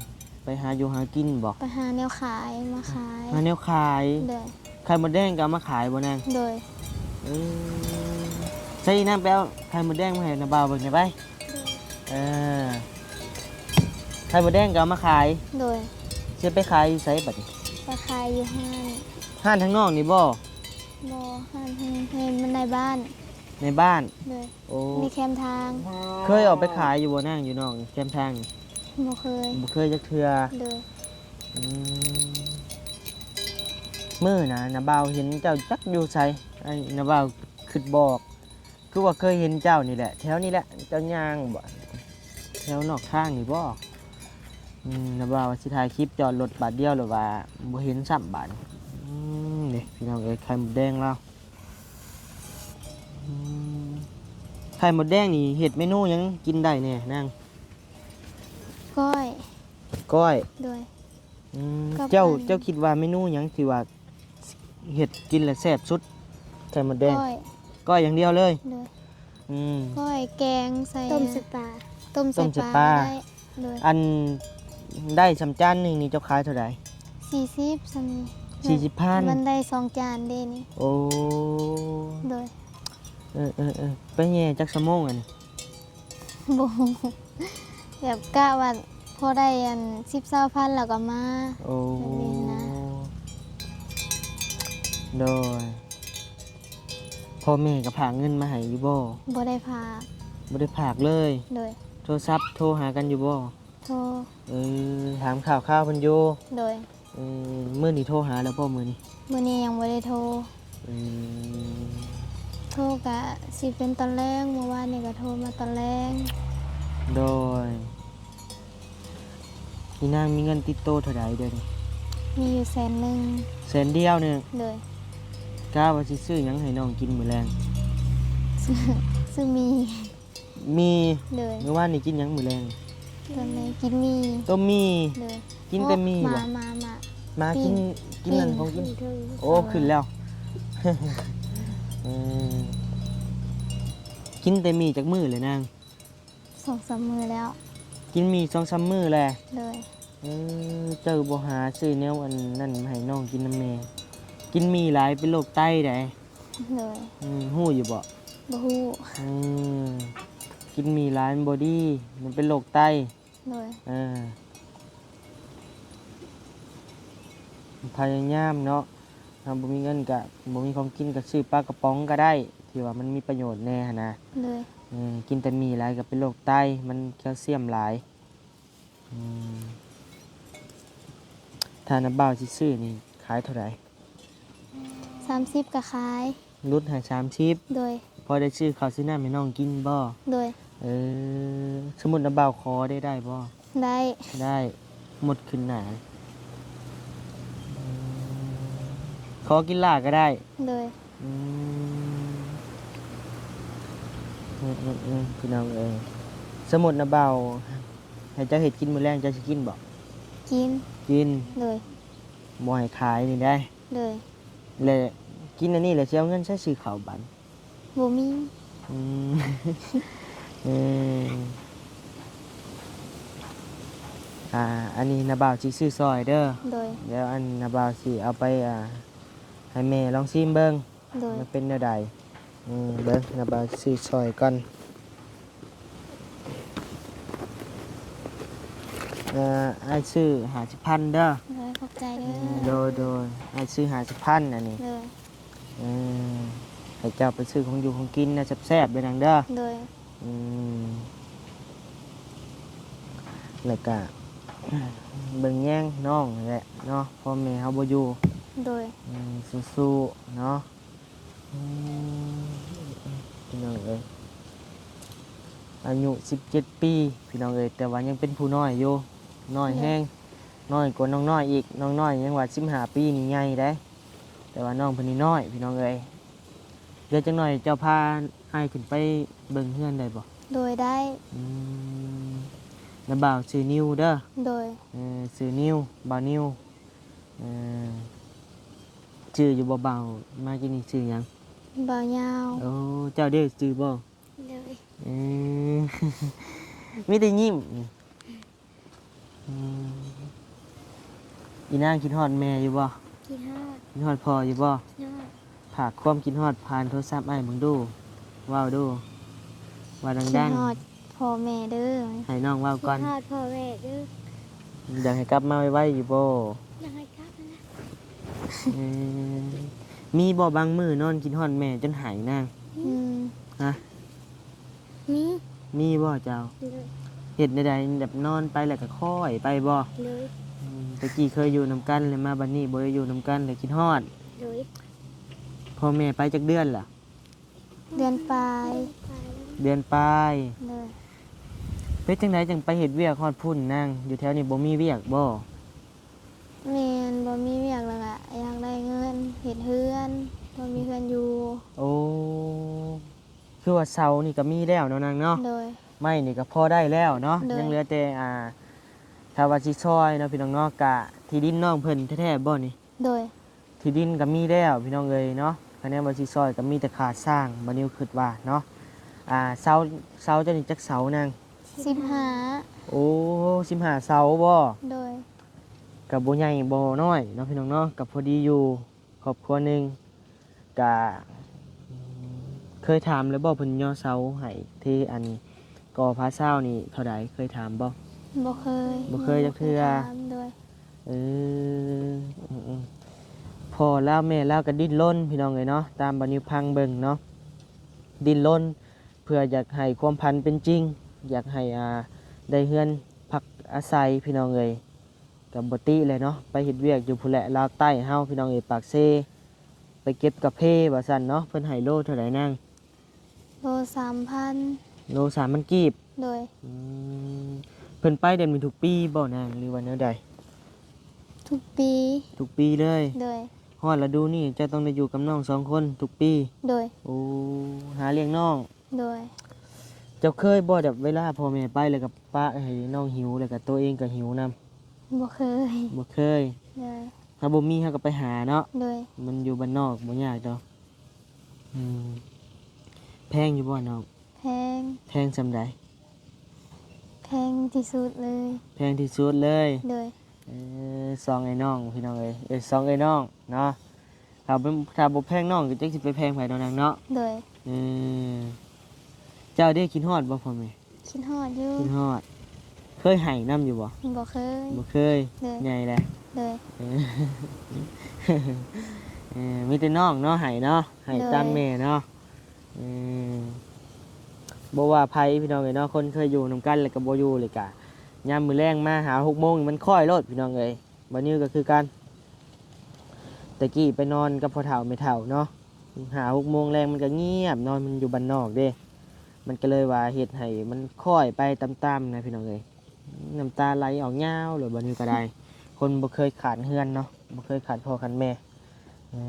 ໄປຫາຢູ່ຫາກິນບໍ່? ໄປຫາແນວຂາຍ ມາຂາຍ. ຫາແນວຂາຍ. ໂດຍ. ໄຂ່ມົດແດງກໍເອົາມາຂາຍບໍ່ນາງ? ໂດຍ. ເອີ ໃສ່ນາງໄປເອົາໄຂ່ມົດແດງມາໃຫ້ນ້າບ່າວເບິ່ງແດ່ໄປ. ໂດຍ. ເອີ ໄຂ່ມົດແດງກໍເອົາມາຂາຍ. ໂດຍ. ຊິໄປຂາຍຢູ່ໃສບັດນີ້? ໄປຂາຍຢູ່ຮ້ານ. ຮ້ານທາງນອກນີ້ບໍ່? ບໍ່ ຮ້ານໃນ ໃນ ໃນບ້ານ. ໃນບ້ານ? ໂດຍ. ໂອ້ ໃນແຄມທາງ. ເຄີຍອອກໄປຂາຍຢູ່ບໍ່ນາງ ຢູ່ນອກນີ້ ແຄມທາງນີ້? ບໍ່ເຄີຍ. ບໍ່ເຄີຍຈັກເທື່ອ. ໂດຍ. ອືມ ມື້ນະ ນ້າບ່າວເຫັນເຈົ້າຈັກຢູ່ໃສ ອ້າຍ ນ້າບ່າວຄິດບອກ ຄືວ່າເຄີຍເຫັນເຈົ້ານີ້ແຫຼະ ແຖວນີ້ແຫຼະ ເຈົ້າຍ່າງບໍ່ ແຖວນອກທາງນີ້ບໍ່? ອືມ ນ້າບ່າວວ່າຊິຖ່າຍຄລິບຈອດລົດບາດດຽວ ແລ້ວວ່າບໍ່ເຫັນຊ້ຳບາດນີ້. ອືມ ນີ້ພີ່ນ້ອງເອີຍ ໄຂ່ມົດແດງລາວ. ອືມ ໄຂ່ມົດແດງນີ້ເຮັດເມນູຫຍັງກິນໄດ້ແດ່ນາງ? ກ້ອຍ. ກ້ອຍ. ໂດຍ. ອືມ ກັບ ເຈົ້າ ອັນ ເຈົ້າຄິດວ່າເມນູຫຍັງທີ່ວ່າເຮັດກິນແລ້ວແຊບສຸດ? ໄຂ່ມົດແດງ. ກ້ອຍ. ກ້ອຍຢ່າງດຽວເລີຍ? ໂດຍ. ອືມ ກ້ອຍ ແກງໃສ່ ຕົ້ມໃສ່ປາ. ຕົ້ມໃສ່ປາ. ຕົ້ມໃສ່ປາ ໄດ້. ໂດຍ. ອັນ ໄດ້ສ່ຳຈານໜຶ່ງນີ້ເຈົ້າຂາຍເທົ່າໃດ? ສີ່ສິບ ສ່ຳນີ້. ສີ່ສິບພັນ. ມັນໄດ້ສອງຈານເດ້ນີ້. ໂອ້. ໂດຍ. ເອີໆໆ ໄປແຍ່ຈັກຊົ່ວໂມງອັນນີ້? ບໍ່ຮູ້ ແບບກະວ່າພໍໄດ້ອັນ ສິບ ຊາວພັນແລ້ວກໍມາ. ໂອ້ ແບບນີ້ນະ. ໂດຍ. ພໍ່ແມ່ກໍຝາກເງິນມາໃຫ້ຢູ່ບໍ່? ບໍ່ໄດ້ຝາກ. ບໍ່ໄດ້ຝາກເລີຍ? ໂດຍ. ໂທລະສັບໂທຫາກັນຢູ່ບໍ່? ໂທ. ເອີ ຖາມຂ່າວຄາວເພິ່ນຢູ່? ໂດຍ. ເອີ ມື້ນີ້ໂທຫາແລ້ວບໍ່ມື້ນີ້? ມື້ນີ້ຍັງບໍ່ໄດ້ໂທ. ອືມ ໂທກະຊິເປັນຕອນແລງ ມື້ວານນີ້ກະໂທມາຕອນແລງ. ໂດຍ. ອີນາງມີເງິນຕິດໂຕເທົ່າໃດດຽວນີ້? ມີຢູ່ແສນໜຶ່ງ. ແສນດຽວໜຶ່ງ? ໂດຍ. ກະວ່າຊິຊື້ຫຍັງໃຫ້ນ້ອງກິນມື້ແລງ? ຊື້ ຊື້ໝີ່. ໝີ່. ໂດຍ. ມື້ວານນີ້ກິນຫຍັງມື້ແລງ? ຕອນແລງກິນໝີ່. ຕົ້ມໝີ່. ໂດຍ. ກິນແຕ່ໝີ່ບໍ່? ມາ ມາ ມາ. ມາກິນ ກິນນັ້ນຂອງກິນ ໂອ້ ຂຶ້ນແລ້ວ ເອີ ກິນແຕ່ໝີ່ຈັກມື້ແລ້ວນາງ? ສອງສາມມື້ແລ້ວ ກິນໝີ່ສອງສາມມື້ແລ້ວ ໂດຍ ເອີ ເຈົ້າບໍ່ຫາຊື້ແນວອັນນັ້ນມາໃຫ້ນ້ອງກິນນຳແດ່ ກິນໝີ່ຫຼາຍເປັນໂລກໄຕໃດ ໂດຍ ອືມ ຮູ້ຢູ່ບໍ່? ບໍ່ຮູ້ ເອີ ກິນໝີ່ຫຼາຍມັນບໍ່ດີ ມັນເປັນໂລກໄຕ ໂດຍ ເອີ ພະຍາຍາມເນາະ ເຮົາບໍ່ມີເງິນກະ ບໍ່ມີຂອງກິນກະຊື້ປາກະປ໋ອງກະໄດ້ ທີ່ວ່າມັນມີປະໂຫຍດແດ່ຫັ້ນນະ ໂດຍ ເອີ ກິນແຕ່ໝີ່ຫຼາຍກະເປັນໂລກໄຕ ມັນແຄວຊຽມຫຼາຍ ອືມ ຖ້ານ້າບ່າວຊິຊື້ນີ້ຂາຍເທົ່າໃດ? ສາມສິບກະຂາຍ ຫຼຸດໃຫ້ສາມສິບ ໂດຍ ພໍໄດ້ຊື້ເຂົ້າຊື້ນ້ຳໃຫ້ນ້ອງກິນບໍ່? ໂດຍ ເອີ ສົມມຸດນ້າບ່າວຂໍໄດ້ ໄດ້ບໍ່? ໄດ້ ໄດ້ ໝົດຂຶ້ນໜາ ອືມ ຂໍກິນຫຼ້າກະໄດ້ ໂດຍ ອືມ ອືມໆໆ ພີ່ນ້ອງເອີຍ ສົມມຸດນ້າບ່າວໃຫ້ເຈົ້າເຮັດກິນມື້ແລງ ເຈົ້າຊິກິນບໍ່? ກິນ ກິນ ໂດຍ ບໍ່ໃຫ້ຂາຍນີ້ໄດ໋ ໂດຍ ແລະ ກິນອັນນີ້ແລ້ວຊິເອົາເງິນໃສຊື້ເຂົ້າບາດ? ບໍ່ມີ ອືມ ເອີ ອ່າ ອັນນີ້ນ້າບ່າວຊິຊື້ຊ່ອຍເດີ ໂດຍ ດຽວອັນນ້າບ່າວຊິເອົາໄປ ອ່າ ໃຫ້ແມ່ລອງຊີມເບິ່ງ ໂດຍ ມັນເປັນແນວໃດ ອືມ ເບິ່ງ ນ້າບ່າວຊື້ຊ່ອຍກ່ອນ ເອີ ອ້າຍຊື້ຫ້າສິບພັນເດີ ໂດຍ ຂອບໃຈເດີ ອືມ ໂດຍໆ ອ້າຍຊື້ຫ້າສິບພັນ ອັນນີ້ ໂດຍ ເອີ ໃຫ້ເຈົ້າໄປຊື້ຂອງຢູ່ຂອງກິນແນວແຊບໆ ເດີນາງເດີ ໂດຍ ອືມ ແລ້ວກະເບິ່ງແຍງນ້ອງຫັ້ນແຫຼະເນາະ ພໍ່ແມ່ເຮົາບໍ່ຢູ່ ໂດຍ ອືມ ສູ້ໆ ເນາະ ອືມ ພີ່ນ້ອງເອີຍ ອາຍຸສິບເຈັດປີ ພີ່ນ້ອງເອີຍ ແຕ່ວ່າຍັງເປັນຜູ້ນ້ອຍຢູ່ ນ້ອຍແຮງ ໂດຍ ນ້ອຍກວ່ານ້ອງນ້ອຍອີກ ນ້ອງນ້ອຍຍັງວ່າສິບຫ້າປີນີ້ໃຫຍ່ເດ້ ແຕ່ວ່ານ້ອງເພິ່ນນີ້ນ້ອຍ ພີ່ນ້ອງເອີຍ ດຽວຈັກໜ່ອຍເຈົ້າພາອ້າຍຂຶ້ນໄປເບິ່ງເຮືອນໄດ້ບໍ່? ໂດຍ ໄດ້ ອືມ ນ້າບ່າວຊື່ນິວເດີ ໂດຍ ເອີ ຊື່ນິວ ບ່າວນິວ ເອີ ຊື່ຢູ່ບໍ່ ບ່າວມາກີ້ນີ້ຊື່ຫຍັງ? ບ່າວຍາວ ໂອ້ ເຈົ້າເດ ຊື່ບໍ່? ໂດຍ ເອີ ມີແຕ່ຍິ້ມ ອືມ ອີນາງຄິດຮອດແມ່ຢູ່ບໍ່? ຄິດຮອດ ຄິດຮອດພໍ່ຢູ່ບໍ່? ຄິດຮອດ ຝາກຄວາມຄິດຮອດຜ່ານໂທລະສັບອ້າຍເບິ່ງດູ ເວົ້າດູ ເວົ້າດັງໆ ຄິດຮອດພໍ່ແມ່ເດີ ໃຫ້ນ້ອງເວົ້າກ່ອນ ຄິດຮອດພໍ່ແມ່ເດີ ຢາກໃຫ້ກັບມາໄວໆຢູ່ບໍ່? ຢາກໃຫ້ກັບຫັ້ນແຫຼະ ເອີ ມີບໍ່ບາງມື້ນອນຄິດຮອດແມ່ຈົນໄຫ້ນາງ? ອືມ ຮະ? ມີ ມີບໍ່ເຈົ້າ? ໂດຍ ເຮັດແນວໃດ ແບບນອນໄປແລ້ວກະຄ້ອຍໄປບໍ່? ໂດຍ ອືມ ແຕ່ກີ້ເຄີຍຢູ່ນຳກັນ ແລ້ວມາບັດນີ້ບໍ່ໄດ້ຢູ່ນຳກັນ ແລ້ວຄິດຮອດ ໂດຍ ພໍ່ແມ່ໄປຈັກເດືອນລະ? ເດືອນປາຍ ເດືອນປາຍ ໂດຍ ເປັນຈັ່ງໃດຈັ່ງໄປເຮັດວຽກຮອດພຸ້ນນາງ? ຢູ່ແຖວນີ້ບໍ່ມີວຽກບໍ່? ແມ່ນ ບໍ່ມີວຽກ ແລ້ວກະຢາກໄດ້ເງິນເຮັດເຮືອນ ບໍ່ມີເຮືອນຢູ່ ໂອ້ ຄືວ່າເສົານີ້ກະມີແລ້ວເນາະນາງເນາະ ໂດຍ ໄມ້ນີ້ກະພໍໄດ້ແລ້ວເນາະ ໂດຍ ຍັງເຫຼືອແຕ່ ອ່າ ຖ້າວ່າຊິຊ່ອຍເນາະ ພີ່ນ້ອງເນາະ ກະທີ່ດິນນ້ອງເພິ່ນແທ້ໆບໍ່ນີ້? ໂດຍ ທີ່ດິນກະມີແລ້ວ ພີ່ນ້ອງເອີຍເນາະ ຄະແນນວ່າຊິຊ່ອຍກະມີແຕ່ຄ່າສ້າງ ບ່າວນິວຄິດວ່າເນາະ ອ່າ ເສົາ ເສົາເຈົ້ານີ້ຈັກເສົານາງ? ສິບຫ້າ ໂອ້ ສິບຫ້າເສົາບໍ່? ໂດຍ ກະບໍ່ໃຫຍ່ບໍ່ນ້ອຍເນາະ ພີ່ນ້ອງເນາະ ກະພໍດີຢູ່ ຄອບຄົວໜຶ່ງ ກະເຄີຍຖາມແລ້ວບໍ່ ເພິ່ນຍໍເສົາໃຫ້ເທ ອັນກໍ່ພາຊາວນີ້ເທົ່າໃດ ເຄີຍຖາມບໍ່? ບໍ່ເຄີຍ ບໍ່ເຄີຍຈັກເທື່ອ ໂດຍ ເອີ ອືມໆ ພໍ່ລາວແມ່ລາວກະດີ້ນລົນ ພີ່ນ້ອງເອີຍເນາະ ຕາມບ່າວນິວຟັງເບິ່ງເນາະ ດີ້ນລົນເພື່ອຢາກໃຫ້ຄວາມຝັນເປັນຈິງ ຢາກໃຫ້ ອ່າ ໄດ້ເຮືອນພັກອາໄສ ພີ່ນ້ອງເອີຍ ກະບໍ່ຕິແຫຼະເນາະ ໄປເຮັດວຽກຢູ່ພຸ້ນແຫຼະ ລາວໃຕ້ເຮົາ ພີ່ນ້ອງເອີຍ ປາກເຊ ໄປເກັບກາເຟວ່າຊັ້ນເນາະ ເພິ່ນໃຫ້ໂລເທົ່າໃດນາງ? ໂລສາມພັນ ໂລສາມພັນກີບ ໂດຍ ອືມ ເພິ່ນໄປແບບນີ້ທຸກປີບໍ່ນາງ ຫຼືວ່າແນວໃດ? ທຸກປີ ທຸກປີເລີຍ ໂດຍ ຮອດລະດູນີ້ເຈົ້າຕ້ອງໄດ້ຢູ່ກັບນ້ອງສອງຄົນທຸກປີ ໂດຍ ໂອ້ ຫາລ້ຽງນ້ອງ ໂດຍ ເຈົ້າເຄີຍບໍ່ ແບບເວລາພໍ່ແມ່ໄປແລ້ວກະປະໃຫ້ນ້ອງຫິວ ແລ້ວກະໂຕເອງກະຫິວນຳ? ບໍ່ເຄີຍ ບໍ່ເຄີຍ ໂດຍ ຖ້າບໍ່ມີເຮົາກໍໄປຫາເນາະ. ໂດຍ. ມັນຢູ່ບ້ານນອກບໍ່ຍາກດອກ. ອືມ ແພງຢູ່ບໍ່ນ້ອງ? ແພງ. ແພງສ່ຳໃດ? ແພງທີ່ສຸດເລີຍ. ແພງທີ່ສຸດເລີຍ. ໂດຍ. ເອີ ສອງເອື້ອຍນ້ອງພີ່ນ້ອງເອີຍ ເອີ ສອງເອື້ອຍນ້ອງເນາະ. ຖ້າບໍ່ ຖ້າບໍ່ແພງນ້ອງກໍຈັກຊິໄປແພງໃຜເນາະນາງເນາະ. ໂດຍ. ເອີ ເຈົ້າເດ້ ຄິດຮອດບໍ່ພໍ່ແມ່? ຄິດຮອດຢູ່. ຄິດຮອດ. ເຄີຍໄຫ້ນຳຢູ່ບໍ່? ບໍ່ເຄີຍ. ບໍ່ເຄີຍ. ໂດຍ. ໃຫຍ່ແລ້ວ. ໂດຍ. ເອີ ເອີ ມີແຕ່ນ້ອງເນາະໄຫ້ເນາະ ໄຫ້ຕາມແມ່ເນາະ. ເອີ ບໍ່ວ່າໃຜພີ່ນ້ອງເອີຍເນາະ ຄົນເຄີຍຢູ່ນຳກັນແລ້ວກໍບໍ່ຢູ່ເລີຍກະ ຍາມມື້ແລງມາຫ້າຫົກໂມງນີ້ມັນຄ້ອຍໂລດພີ່ນ້ອງເອີຍ. ບ່າວນິວກໍຄືກັນ ແຕ່ກີ້ໄປນອນກັບພໍ່ເຖົ້າແມ່ເຖົ້າເນາະ ຫ້າຫົກໂມງແລງມັນກໍງຽບເນາະ ມັນຢູ່ບ້ານນອກເດ້ ມັນກໍເລີຍວ່າເຮັດໃຫ້ມັນຄ້ອຍໄປຕາມໆນະພີ່ນ້ອງເອີຍ. ນ້ຳຕາໄຫຼອອກຍາວໂລດ ບ່າວນິວກໍໄດ້ ຄົນບໍ່ເຄີຍຂາດເຮືອນເນາະ ບໍ່ເຄີຍຂາດພໍ່ຂາດແມ່ ເອີ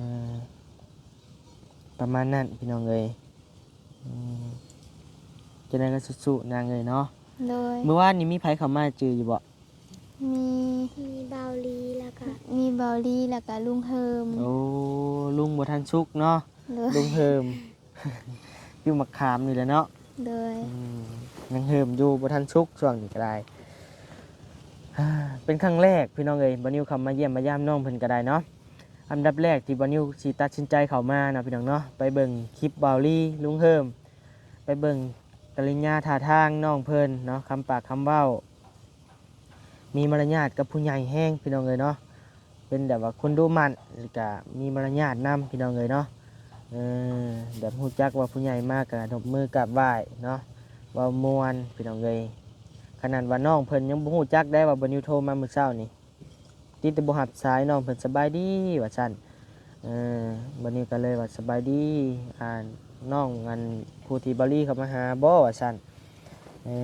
ປະມານນັ້ນພີ່ນ້ອງເອີຍ. ອືມ ຈັ່ງໃດກໍສູ້ໆນາງເອີຍເນາະ. ໂດຍ. ມື້ວານນີ້ມີໃຜເຂົ້າມາຈື່ຢູ່ບໍ່? ມີ ມີບ່າວລີ ແລ້ວກະ ມີບ່າວລີ ແລ້ວກະລຸງເຮີມ. ໂອ້ ລຸງບໍ່ທັນສຸກເນາະ. ໂດຍ. ລຸງເຮີມ ຢູ່ໝາກຂາມນີ້ແຫຼະເນາະ. ໂດຍ. ອືມ ຍັງເຮີມຢູ່ ບໍ່ທັນສຸກຊ່ວງນີ້ກໍໄດ້. ເປັນຄັ້ງແລກພີ່ນ້ອງເອີຍ ບ່າວນິວເຂົ້າມາຢ້ຽມມາຢາມນ້ອງເພິ່ນກໍໄດ້ເນາະ. ອັນດັບແລກທີ່ບ່າວນິວຊິຕັດສິນໃຈເຂົ້າມາເນາະພີ່ນ້ອງເນາະ ໄປເບິ່ງຄລິບບ່າວລີ ລຸງເຮີມ ໄປເບິ່ງກະລິຍາທ່າທາງນ້ອງເພິ່ນເນາະ ຄຳປາກຄຳເວົ້າ ມີມາລະຍາດກັບຜູ້ໃຫຍ່ແຮງພີ່ນ້ອງເອີຍເນາະ. ເປັນແບບວ່າຄົນດຸໝັ່ນ ແລ້ວກະມີມາລະຍາດນຳພີ່ນ້ອງເອີຍເນາະ. ເອີ ແບບຮູ້ຈັກວ່າຜູ້ໃຫຍ່ມາກະນົບມືກາບໄຫວ້ເນາະ ເວົ້າມ່ວນພີ່ນ້ອງເອີຍ. ຂະໜາດວ່ານ້ອງເພິ່ນຍັງບໍ່ຮູ້ຈັກໄດ້ວ່າບ່າວນິວໂທມາມື້ເຊົ້ານີ້ ຕິດແຕ່ບໍ່ຮັບສາຍ ນ້ອງເພິ່ນ ສະບາຍດີ ວ່າຊັ້ນ. ເອີ ບາດນີ້ກໍເລີຍວ່າ ສະບາຍດີ ອ່າ ນ້ອງ ອັນ ຜູ້ທີ່ບ່າວລີເຂົ້າມາຫາບໍ ວ່າຊັ້ນ. ເອີ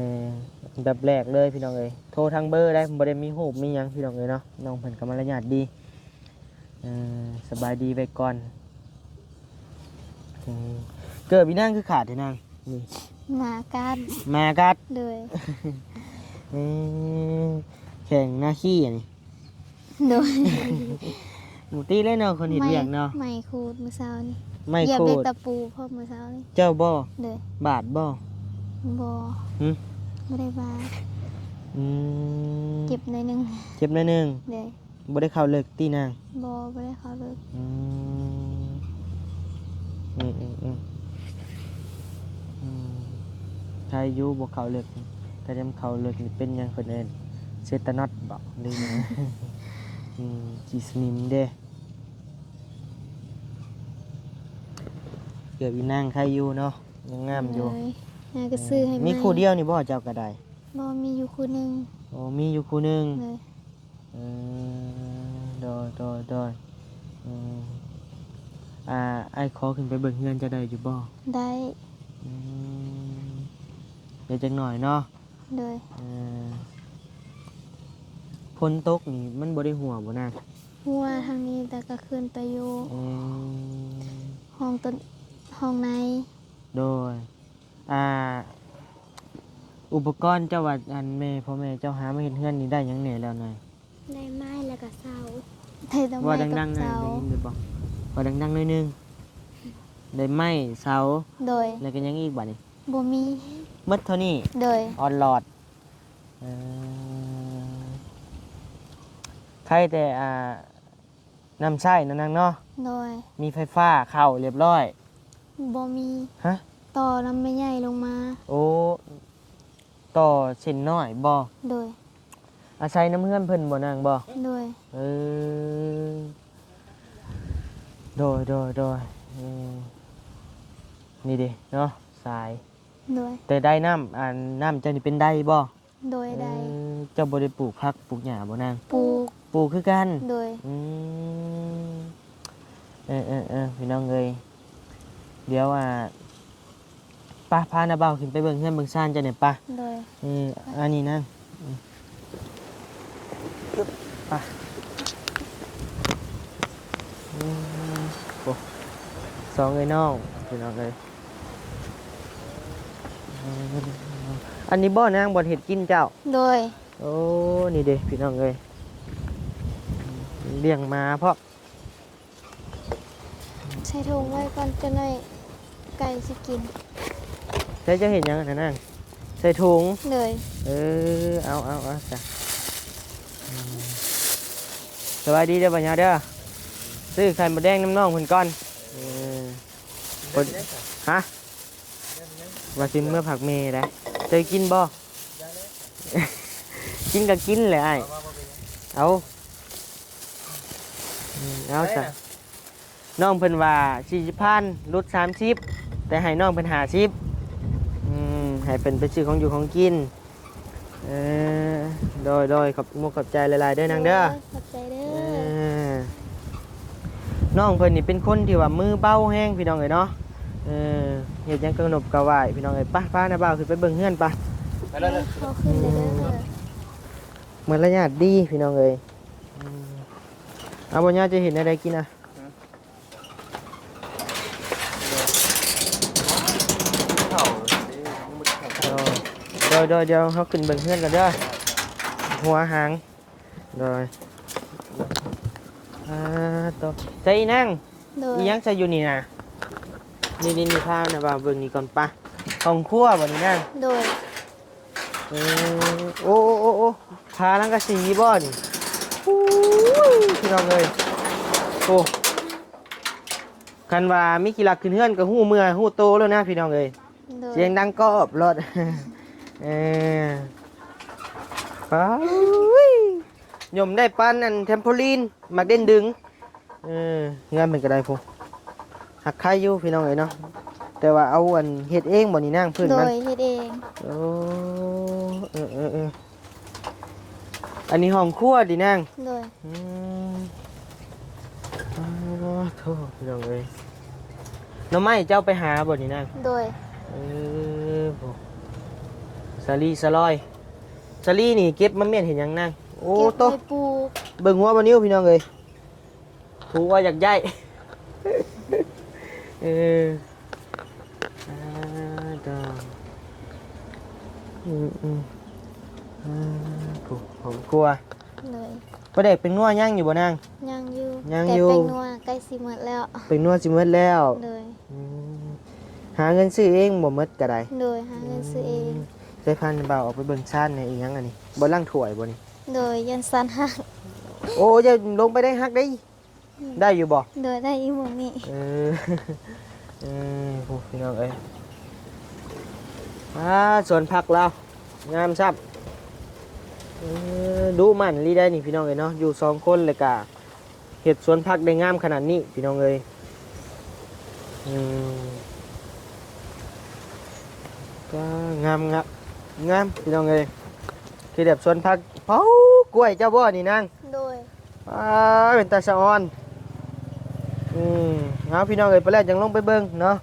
ອັນດັບແລກເລີຍພີ່ນ້ອງເອີຍ ໂທທາງເບີໄດ້ ບໍ່ໄດ້ມີຮູບມີຫຍັງພີ່ນ້ອງເອີຍເນາະ. ນ້ອງເພິ່ນກໍມາລະຍາດດີ. ເອີ ສະບາຍດີໄວ້ກ່ອນ. ອືມ ເກີບອີນາງຄືຂາດແທ້ນາງ? ນີ້ ໝາກັດ. ໝາກັດ? ໂດຍ. ເອີ ແຂ່ງນາຄີອັນນີ້. ໂດຍ. ບໍ່ຕິເລີຍເນາະ ຄົນເຮັດວຽກເນາະ. ໄມ້ຂູດມື້ເຊົ້ານີ້ ໄມ້ຂູດ ຢຽບດ້ວຍຕະປູພ້ອມມື້ເຊົ້ານີ້. ເຈົ້າບໍ? ໂດຍ. ບາດບໍ? ບໍ່. ຫຶ? ບໍ່ໄດ້ບາດ. ອືມ ເຈັບໜ້ອຍໜຶ່ງ. ເຈັບໜ້ອຍໜຶ່ງ. ໂດຍ. ບໍ່ໄດ້ເຂົ້າເລິກຕິນາງ? ບໍ່ ບໍ່ໄດ້ເຂົ້າເລິກ. ອືມ ອືມ ອືມ ອືມ ໄຄຢູ່ບໍ່ເຂົ້າເລິກ. ຖ້າຈຳເຂົ້າເລິກນີ້ເປັນຫຍັງ ເພິ່ນເອີ້ນເຊຕານອດບໍ ຫຼືຫຍັງ? ອືມ ຂີ້ສະໜິມເດ້. ເກີບອີນາງໄຄຢູ່ເນາະ ຍັງງາມຢູ່. ໂດຍ. ນາກໍຊື້ໃຫ້ໃໝ່. ມີຄູ່ດຽວນີ້ບໍ ເຈົ້າກໍໄດ້? ບໍ່ ມີຢູ່ຄູ່ໜຶ່ງ. ໂອ້ ມີຢູ່ຄູ່ໜຶ່ງ. ໂດຍ. ເອີ ໂດຍ ໂດຍ ໂດຍ. ເອີ ອ່າ ອ້າຍຂໍຂຶ້ນໄປເບິ່ງເຮືອນເຈົ້າໄດ້ຢູ່ບໍ່? ໄດ້. ອືມ ດຽວຈັກໜ້ອຍເນາະ. ໂດຍ. ເອີ ຝົນຕົກນີ້ມັນບໍ່ໄດ້ຮົ່ວບໍ່ນາງ? ຮົ່ວທາງນີ້ ແຕ່ກໍຂຶ້ນໄປຢູ່ ອືມ ຫ້ອງຕົ້ນ ຫ້ອງໃນ. ໂດຍ. ອ່າ ອຸປະກອນເຈົ້າວ່າ ອັນ ແມ່ ພໍ່ແມ່ເຈົ້າຫາມາເຮັດເຮືອນນີ້ໄດ້ຫຍັງແດ່ແລ້ວນາ? ໄດ້ໄມ້ແລ້ວກໍເສົາ. ໄດ້ແຕ່ໄມ້ກັບເສົາ. ເວົ້າດັງໆໜ້ອຍ ໄດ້ຍິນຢູ່ບໍ່? ເວົ້າດັງໆໜ້ອຍໜຶ່ງ. ໄດ້ໄມ້ ເສົາ. ໂດຍ. ແລ້ວກໍຫຍັງອີກບາດນີ້? ບໍ່ມີ. ໝົດເທົ່ານີ້? ໂດຍ. ອອດຫຼອດ. ເອີ ໄຄແຕ່ ອ່າ ນ້ຳໃຊ້ເນາະນາງເນາະ. ໂດຍ. ມີໄຟຟ້າເຂົ້າຮຽບຮ້ອຍ? ບໍ່ມີ. ຮະ? ຕໍ່ນຳແມ່ໃຫຍ່ລົງມາ. ໂອ້ ຕໍ່ເສັ້ນນ້ອຍບໍ? ໂດຍ. ອາໄສນຳເຮືອນເພິ່ນບໍນາງບໍ? ໂດຍ. ເອີ ໂດຍ ໂດຍ ໂດຍ. ອືມ ນີ້ເດ້ເນາະ ສາຍ. ໂດຍ. ແຕ່ໄດ້ນ້ຳ ອັນ ນ້ຳເຈົ້ານີ້ເປັນໄດບໍ? ໂດຍ. ໄດ້. ເອີ ເຈົ້າບໍ່ໄດ້ປູກຜັກປູກຫຍ້າບໍນາງ? ປູກ. ປູກຄືກັນ? ໂດຍ. ອືມ ເອີ ເອີ ເອີ ພີ່ນ້ອງເອີຍ ດຽວ ອ່າ ປະ ພານ້າບ່າວຂຶ້ນໄປເບິ່ງເຮືອນເບິ່ງຊານເຈົ້າແດ່ປະ. ໂດຍ. ເອີ ອັນນີ້ນາງ ອືມ ປະ. ອືມ ໂອ້ ສອງເອື້ອຍນ້ອງ ພີ່ນ້ອງເອີຍ. ອັນນີ້ບໍ່ນາງ ບ່ອນເຮັດກິນເຈົ້າ? ໂດຍ. ໂອ້ ນີ້ເດ້ພີ່ນ້ອງເອີຍ ມີ ລ້ຽງໝາພ້ອມ. ໃສ່ຖົງໄວ້ກ່ອນ ຈັກໜ້ອຍໄກ່ຊິກິນ. ໃສ່ ເຈົ້າເຮັດຫຍັງຫັ້ນນາງ? ໃສ່ຖົງ? ໂດຍ. ເອີ ເອົາ ເອົາ ເອົາຊະ. ອືມ ສະບາຍດີເດີ ບັນຍາເດີ. ຊື້ໄຂ່ມົດແດງນຳນ້ອງເພິ່ນກ່ອນ. ເອີ ເພິ່ນ ຮະ? ວ່າຊິເມືອພັກແມ່ໄດ໋. ເຈົ້າກິນບໍ່? ກິນກໍກິນແຫຼະອ້າຍ. ເອົາ ອືມ ເອົາຊະ. ນ້ອງເພິ່ນວ່າສີ່ສິບພັນ ຫຼຸດສາມສິບ ແຕ່ໃຫ້ນ້ອງເພິ່ນຫ້າສິບ. ອືມ ໃຫ້ເພິ່ນໄປຊື້ຂອງຢູ່ຂອງກິນ. ເອີ ໂດຍ ໂດຍ ຂອບມຸກຂອບໃຈຫຼາຍໆເດີນາງເດີ. ໂດຍ ຂອບໃຈເດີ. ເອີ ນ້ອງເພິ່ນນີ້ເປັນຄົນທີ່ວ່າມືເບົາແຮງພີ່ນ້ອງເອີຍເນາະ. ເອີ ເຮັດຫຍັງກະໜົບກະຫວາຍພີ່ນ້ອງເອີຍ. ໄປ ພານ້າບ່າວຂຶ້ນໄປເບິ່ງເຮືອນໄປ. ໄປເລີຍ ເອີ ເຂົາຂຶ້ນໄດ້ເດີ. ອືມ ມາລະຍາດດີພີ່ນ້ອງເອີຍ. ອືມ ເອົາ ບໍ່ຍາກຈະເຮັດແນວໃດກິນນະ? ໂດຍ ໂດຍ ດຽວເຮົາຂຶ້ນເບິ່ງເຮືອນກ່ອນເດີ ຫົວຫາງ. ໂດຍ ອ່າ ໂຕ ໃສ່ອີນາງ. ໂດຍ. ອີຫຍັງໃສ່ຢູ່ນີ້ນະ? ນີ້ໆໆ ພານະບ່າວເບິ່ງນີ້ກ່ອນປະ. ຫ້ອງຄົວບໍ່ນີ້ນາງ? ໂດຍ. ເອີ ໂອ້ ໂອ້ ໂອ້ ໂອ້ ຜ້າສັງກະສີບໍ່ນີ້? ໂອ້ຍ ພີ່ນ້ອງເອີຍ ໂອ້ ຄັນວ່າມີຂີ້ລັກຂຶ້ນເຮືອນກໍຮູ້ເມື່ອຮູ້ໂຕແລ້ວນະ ພີ່ນ້ອງເອີຍ. ໂດຍ. ສຽງດັງກອບໂລດ. ເອີ ປ້າ ຫຍົມໄດ້ປານອັນແທມໂພລີນ ໝາກເດັ່ນດຶງ. ເອີ ເຮືອນເພິ່ນກໍໄດ້ພຸ້ນ ຫາກໄຄຢູ່ພີ່ນ້ອງເອີຍເນາະ. ແຕ່ວ່າເອົາອັນເຮັດເອງບໍ່ນີ້ນາງ? ພື້ນ ໂດ ມັນ ເຮັດເອງ. ໂອ້ ເອີ ເອີ ເອີ ອັນນີ້ຫ້ອງຄົວຕິນາງ? ໂດຍ. ອືມ ອໍ ໂທ້ ພີ່ນ້ອງເອີຍ ໜໍ່ໄມ້ເຈົ້າໄປຫາບໍ່ນີ້ນາງ? ໂດຍ. ເອີ ໂອ້ ສາລີສາລອຍ ສາລີນີ້ເກັບມາແມ່ນເຮັດຫຍັງນາງ? ໂອ້ ເກັບ ໂຕ ໄວ້ປູກ ເບິ່ງຫົວບໍ່ນິ້ວ ພີ່ນ້ອງເອີຍ. ຜົວຢາກໄດ້ ເອີ ອ່າ ດອງ ອືມ ອືມ ອ່າ ຜູ້ ຜົມກົວ. ໂດຍ. ປາແດກແປ້ງນົວຍັງຢູ່ບໍ່ນາງ? ຍັງຢູ່ ຍັງຢູ່ ແຕ່ແປ້ງນົວໃກ້ຊິໝົດແລ້ວ ແປ້ງນົວຊິໝົດແລ້ວ. ໂດຍ. ອືມ ຫາເງິນຊື້ເອງບໍ່ໝົດກໍໄດ້? ໂດຍ ຫາເງິນຊື້ເອງ. ອືມ ໃສ່ພານ້າບ່າວອອກໄປເບິ່ງຊານແດ່. ອີຫຍັງອັນນີ້? ບ່ອນລ້າງຖ້ວຍບໍ່ນີ້? ໂດຍ ຢ້ານຊານຫັກ. ໂອ້ ຢ່າລົງໄປໄດ້ ຫັກໄດ້. ອືມ ໄດ້ຢູ່ບໍ່? ໂດຍ ໄດ້ຢູ່ໝ່ອງນີ້. ເອີ ເອີ ໂອ້ ພີ່ນ້ອງເອີຍ ອ່າ ສວນຜັກລາວງາມຊ້ຳ. ເອີ ດຸໝັ່ນອີ່ຫຼີໄດ໋ນີ້ ພີ່ນ້ອງເອີຍເນາະ ຢູ່ສອງຄົນ ແລ້ວກະເຮັດສວນຜັກໄດ້ງາມຂະໜາດນີ້ ພີ່ນ້ອງເອີຍ. ອືມ ກໍງາມ ງາມ ງາມ ພີ່ນ້ອງເອີຍ ຄືແບບສວນຜັກ. ເຜົາກ້ວຍເຈົ້າບໍ່ນີ້ນາງ? ໂດຍ. ອ້າ ເປັນຕາສະອອນ. ອືມ ເອົາ ພີ່ນ້ອງເອີຍ ໄປແລ້ວຈັ່ງລົງໄປເບິ່ງເນາະ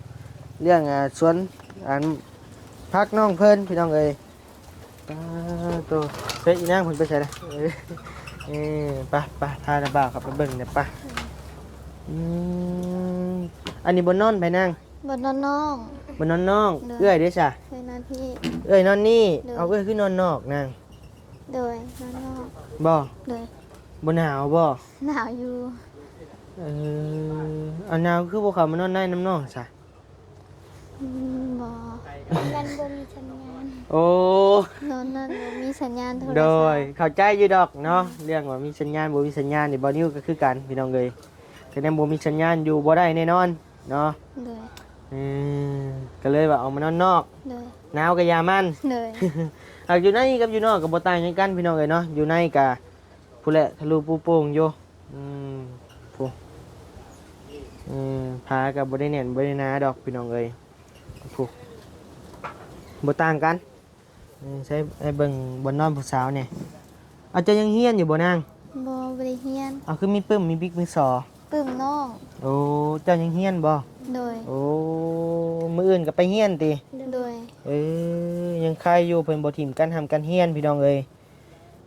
ເລື່ອງ ອ່າ ສວນ ອັນ ຜັກນ້ອງເພິ່ນ ພີ່ນ້ອງເອີຍ. ປາໂຕ ເອີຍ ອີນາງເພິ່ນໄປໃສລະ? ເອີ ເອີ ໄປ ໄປ ພານ້າບ່າວເຂົ້າໄປເບິ່ງແດ່ປະ. ອືມ ອັນນີ້ບ່ອນນອນໃຜນາງ? ບ່ອນນອນນ້ອງ. ບ່ອນນອນນ້ອງ. ໂດຍ. ເອື້ອຍເດ້ຊະ? ເອື້ອຍນອນພີ້. ເອື້ອຍນອນນີ້. ໂດຍ. ເອົາ ເອື້ອຍຄືນອນນອກນາງ? ໂດຍ ນອນນອກ. ບໍ່? ໂດຍ. ບໍ່ໜາວບໍ່? ໜາວຢູ່. ເອີ ອັນໜາວຄືບໍ່ເຂົ້າມານອນໃນນຳນ້ອງຊະ? ອືມ ບໍ່ ມັນບໍ່ມີສັນຍານ. ໂອ້ ນອນນັ້ນບໍ່ມີສັນຍານໂທລະສັບ. ໂດຍ ເຂົ້າໃຈຢູ່ດອກເນາະ ອືມ ເລື່ອງວ່າມີສັນຍານບໍ່ມີສັນຍານນີ້ ບ່າວນິວກໍຄືກັນ ພີ່ນ້ອງເອີຍ ຄັນຍັງບໍ່ມີສັນຍານຢູ່ບໍ່ໄດ້ແນ່ນອນເນາະ. ໂດຍ. ເອີ ກໍເລີຍວ່າອອກມານອນນອກ. ໂດຍ. ໜາວກໍຢ່າມັນ. ໂດຍ. ຫາກຢູ່ໃນກັບຢູ່ນອກກໍບໍ່ຕ່າງຫຍັງກັນ ພີ່ນ້ອງເອີຍເນາະ ຢູ່ໃນກໍພຸ້ນແຫຼະ ທະລຸປູໂປ່ງຢູ່. ອືມ ໂອ້ ເອີ ຜ້າກໍບໍ່ໄດ້ແໜ້ນບໍ່ໄດ້ໜາດອກ ພີ່ນ້ອງເອີຍ ໂອ້ ບໍ່ຕ່າງກັນ. ເອີ ໃສ່ໃຫ້ເບິ່ງບ່ອນນອນຜູ້ສາວແດ່. ເອົາ ເຈົ້າຍັງຮຽນຢູ່ບໍ່ນາງ? ບໍ່ ບໍ່ໄດ້ຮຽນ. ເອົາ ຄືມີປຶ້ມມີບິກມີສໍ? ປຶ້ມນ້ອງ. ໂອ້ ເຈົ້າຍັງຮຽນບໍ່? ໂດຍ. ໂອ້ ມື້ອື່ນກໍໄປຮຽນຕິ? ໂດຍ. ເອີ ຍັງໄຄຢູ່ ເພິ່ນບໍ່ຖິ້ມການຮ່ຳການຮຽນ ພີ່ນ້ອງເອີຍ.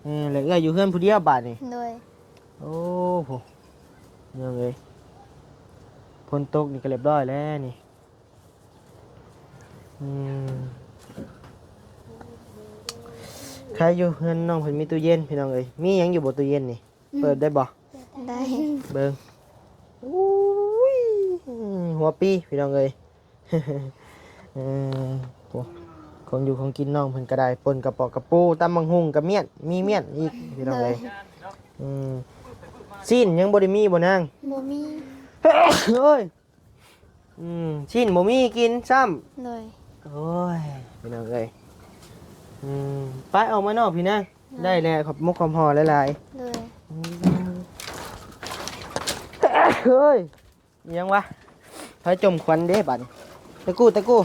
ເອີ ແລ້ວເອື້ອຍຢູ່ເຮືອນຜູ້ດຽວບາດນີ້? ໂດຍ. ໂອ້ ໂຫ ພີ່ນ້ອງເອີຍ ຝົນຕົກນີ້ກໍລຽບຮ້ອຍແລ້ວນີ້. ອືມ ໃຄຢູ່ ເຮືອນນ້ອງເພິ່ນມີຕູ້ເຢັນ ພີ່ນ້ອງເອີຍ. ມີຫຍັງຢູ່ບໍ່ຕູ້ເຢັນນີ້? ອືມ ເປີດໄດ້ບໍ່? ໄດ້ ເບິ່ງ ອຸ້ຍ ຫົວປີພີ່ນ້ອງເອີຍ ເອີ ໂອ້ ຂອງຢູ່ຂອງກິນນ້ອງເພິ່ນກໍໄດ້ ປົ່ນກະປອກກະປູ ຕຳບັກຫຸ່ງກະມ້ຽນ ມີມ້ຽນອີກພີ່ນ້ອງເອີຍ ໂດຍ ອືມ ຊີ້ນຍັງບໍ່ໄດ້ມີບໍ່ນາງ? ບໍ່ມີ ໂອ້ຍ ອືມ ຊີ້ນບໍ່ມີກິນຊ້ຳ ໂດຍ ໂອ້ຍ ພີ່ນ້ອງເອີຍ ອືມ ໄປອອກມານອກພີ້ນະ ໂດຍ ໄດ້ແລ້ວ ຂອບມຸກຂອບຫອມຫຼາຍໆ ໂດຍ ອືມ ເຮີ້ຍ ອີຫຍັງວະ ໃຜຈົ່ມຄວັນເດ້ບັດນີ້ ຕະກູ້ ຕະກູ້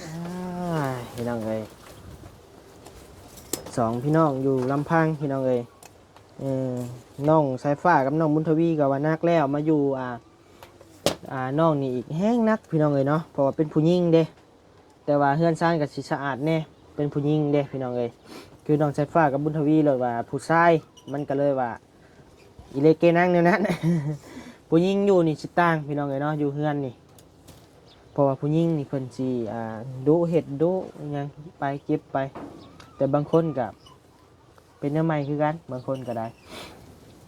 ອ້າຍ ພີ່ນ້ອງເອີຍ ສອງພີ່ນ້ອງຢູ່ລຳພັງ ພີ່ນ້ອງເອີຍ ເອີ ນ້ອງສາຍຟ້າກັບນ້ອງບຸນທະວີກໍວ່າໜັກແລ້ວ ມາຢູ່ ອ່າ ອ່າ ນ້ອງນີ້ອີກແຮງໜັກ ພີ່ນ້ອງເອີຍເນາະ ເພາະວ່າເປັນຜູ້ຍິງເດ້ ແຕ່ວ່າເຮືອນຊານກໍຊິສະອາດແດ່ ເປັນຜູ້ຍິງເດ້ພີ່ນ້ອງເອີຍ ຄືນ້ອງສາຍຟ້າກັບບຸນທະວີ ແລ້ວວ່າຜູ້ຊາຍ ມັນກໍເລີຍວ່າອີເລເກນັງແນວນັ້ນ ຜູ້ຍິງຢູ່ນີ້ຊິຕ່າງພີ່ນ້ອງເອີຍເນາະ ຢູ່ເຮືອນນີ້ ເພາະວ່າຜູ້ຍິງນີ້ເພິ່ນຊິ ອ່າ ດຸເຮັດດຸຫຍັງໄປເກັບໄປ ແຕ່ບາງຄົນກໍ ເປັນແນວໃໝ່ຄືກັນ ບາງຄົນກໍໄດ້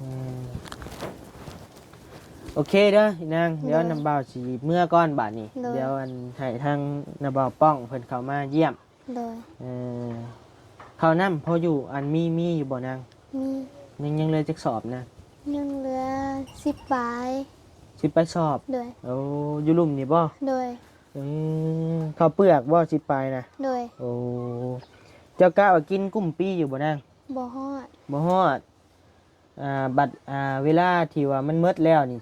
ອືມ ໂອເຄເດີອີນາງ ໂດຍ ດຽວນ້າບ່າວຊິເມືອກ່ອນບາດນີ້ ໂດຍ ດຽວອັນໃຫ້ທາງນ້າບ່າວປ້ອງເພິ່ນເຂົ້າມາຢ້ຽມ ໂດຍ ເອີ ເຂົ້ານ້ຳພໍຢູ່ ອັນ ມີ ມີຢູ່ບໍ່ນາງ? ມີ ຍັງ ຍັງເຫຼືອຈັກສອບນາງ? ຍັງເຫຼືອສິບປາຍ ສິບປາຍສອບ ໂດຍ ໂອ້ ຢູ່ລຸ່ມນີ້ບໍ່? ໂດຍ ອືມ ເຂົ້າເປືອກບໍ່ ສິບປາຍນະ? ໂດຍ ໂອ້ ເຈົ້າກະວ່າກິນກຸ້ມປີຢູ່ບໍ່ນາງ? ບໍ່ຮອດ ບໍ່ຮອດ ອ່າ ບັດ ອ່າ ເວລາທີ່ວ່າມັນໝົດແລ້ວນີ້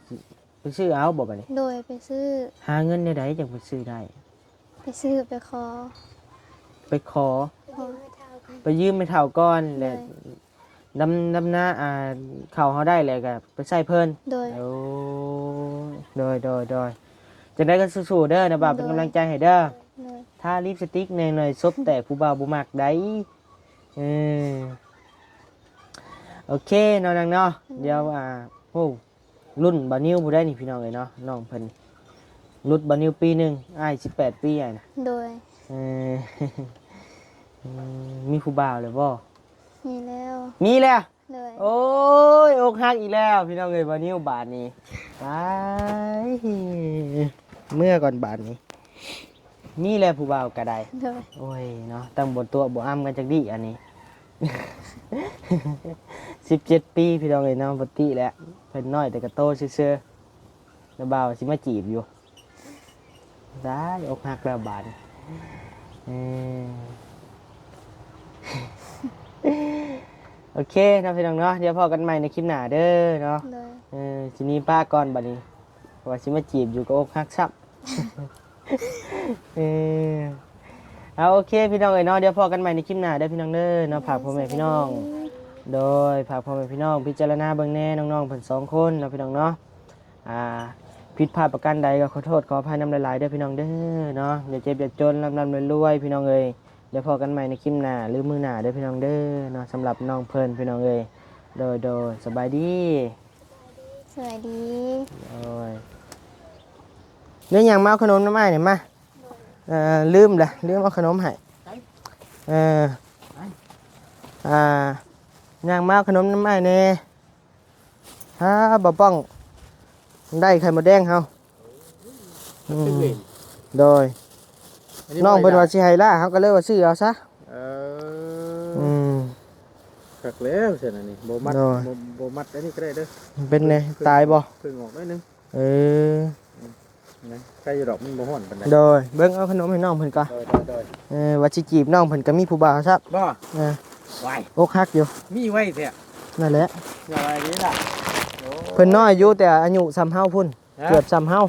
ໄປຊື້ເອົາບໍ່ບັດນີ້? ໂດຍ ໄປຊື້ ຫາເງິນແນວໃດຈັ່ງໄປຊື້ໄດ້? ໄປຊື້ ໄປຂໍ ໄປຂໍ ຂໍ ໄປຢືມແມ່ເຖົ້າກ່ອນ ໂດຍ ແລ້ວ ດຳ ດຳນາ ອ່າ ເຂົ້າເຮົາໄດ້ແລ້ວກໍໄປໃຊ້ເພິ່ນ ໂດຍ ໂອ້ ໂດຍ ໂດຍ ໂດຍ ຈັ່ງໃດກໍສູ້ໆເດີ ນ້າບ່າວເປັນກຳລັງໃຈໃຫ້ເດີ ໂດຍ ທາລິບສະຕິກແດ່ໜ້ອຍ ສົບແຕກຜູ້ບ່າວບໍ່ມັກໃດ໋ ເອີ ໂອເຄເນາະນາງເນາະ ໂດຍ ດຽວ ອ່າ ໂອ້ ລຸ້ນບ່າວນິວຜູ້ໃດນີ້ພີ່ນ້ອງເອີຍເນາະ ນ້ອງເພິ່ນຫຼຸດບ່າວນິວປີໜຶ່ງ ອ້າຍສິບແປດປີ ອ້າຍນະ ໂດຍ ເອີ ມີຜູ້ບ່າວແລ້ວບໍ່? ມີແລ້ວ ມີແລ້ວ ໂດຍ ໂອ້ຍ ອົກຫັກອີກແລ້ວພີ່ນ້ອງເອີຍ ບ່າວນິວບາດນີ້ ໄປ ເມືອກ່ອນບາດນີ້ ມີແລ້ວຜູ້ບ່າວກໍໄດ້ ໂດຍ ໂອ້ຍເນາະ ຕັ້ງບໍ່ຕົວະບໍ່ອຳກັນຈັກດີ້ອັນນີ້ ສິບເຈັດປີພີ່ນ້ອງເອີຍເນາະ ບໍ່ຕິແຫຼະ ເພິ່ນນ້ອຍແຕ່ກະໂຕຊື່ໆ ນ້າບ່າວຊິມາຈີບຢູ່ ໄດ້ ອົກຫັກແລ້ວບາດນີ້ ເອີ ໂອເຄເນາະພີ່ນ້ອງເນາະ ດຽວພໍ້ກັນໃໝ່ໃນຄລິບໜ້າເດີເນາະ ໂດຍ ເອີ ຊິໜີປະກ່ອນບາດນີ້ ວ່າຊິມາຈີບຢູ່ກໍອົກຫັກຊ້ຳ ເອີ ເອົາ ໂອເຄພີ່ນ້ອງເອີຍເນາະ ດຽວພໍ້ກັນໃໝ່ໃນຄລິບໜ້າເດີພີ່ນ້ອງເດີເນາະ ໂດຍ ຝາກພໍ່ແມ່ພີ່ນ້ອງ ໂດຍ ຝາກພໍ່ແມ່ພີ່ນ້ອງພິຈາລະນາເບິ່ງແດ່ ນ້ອງໆເພິ່ນສອງຄົນເນາະພີ່ນ້ອງເນາະ ອ່າ ຜິດພາດປະການໃດກໍຂໍໂທດຂໍອະໄພນຳຫຼາຍໆເດີພີ່ນ້ອງເດີເນາະ ຢ່າເຈັບຢ່າຈົນ ລ່ຳໆລວຍໆ ພີ່ນ້ອງເອີຍ ດຽວພໍ້ກັນໃໝ່ໃນຄລິບໜ້າ ຫຼື ມື້ໜ້າເດີພີ່ນ້ອງເດີເນາະ ສຳລັບນ້ອງເພິ່ນພີ່ນ້ອງເອີຍ ໂດຍໆ ສະບາຍດີ ສະບາຍດີ ໂດຍ ເດີ ຍ່າງມາເອົາຂະໜົມນຳອ້າຍນີ້ມາ ເອີ ລືມລະ ລືມເອົາຂະໜົມໃຫ້ ເອີ ອ່າ ຍ່າງມາເອົາຂະໜົມນຳອ້າຍແດ່ ຫາ ບ່າວປ້ອງ ໄດ້ໄຂ່ມົດແດງເຮົາ ອືມ ໂດຍ ອັນນີ້ ນ້ອງເພິ່ນວ່າຊິໃຫ້ລະ ເຮົາກໍເລີຍວ່າຊື້ເອົາຊະ ເອີ ອືມ ຄັກແລ້ວຊັ້ນ ອັນນີ້ບໍ່ມັດ ໂດຍ ບໍ່ ບໍ່ມັດອັນນີ້ກໍໄດ້ເດີ ເປັນແນວ ເພິ່ງ ຕາຍບໍ່? ເພິ່ງອອກໜ້ອຍໜຶ່ງ ເອີ ອືມ ນະ ໃຄຢູ່ດອກ ມັນບໍ່ຮ້ອນປານໃດ ໂດຍ ເບິ່ງເອົາຂະໜົມໃຫ້ນ້ອງເພິ່ນກ່ອນ ໂດຍ ໂດຍ ໂດຍ ເອີ ວ່າຊິຈີບນ້ອງເພິ່ນກໍມີຜູ້ບ່າວຊະ ບໍ່ ເອີ ໄວ ອົກຫັກຢູ່ ມີໄວແທ້ ນັ້ນແຫຼະ ສະບາຍດີລະ ໂອ້ ເພິ່ນນ້ອຍຢູ່ ແຕ່ອາຍຸສ່ຳເຮົາພຸ້ນ ຮະ ເກືອບສ່ຳເຮົາ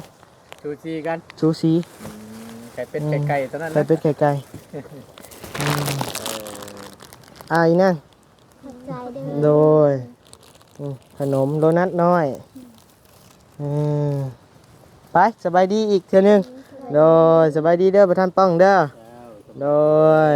ສູສີກັນ ສູສີ ອືມ ໄຂ່ເປັດ ອືມ ໄຂ່ໄກ່ຕົວນັ້ນນະ ໄຂ່ເປັດໄຂ່ໄກ່ ອືມ ເອີ ອ້າຍນາງ ຂອບໃຈເດີ ໂດຍ ອືມ ຂະໜົມໂດນັດນ້ອຍ ອືມ ໄປ ສະບາຍດີອີກເທື່ອໜຶ່ງ ໂດຍ ສະບາຍດີເດີ ປະທານປ້ອງເດີ ໂດຍ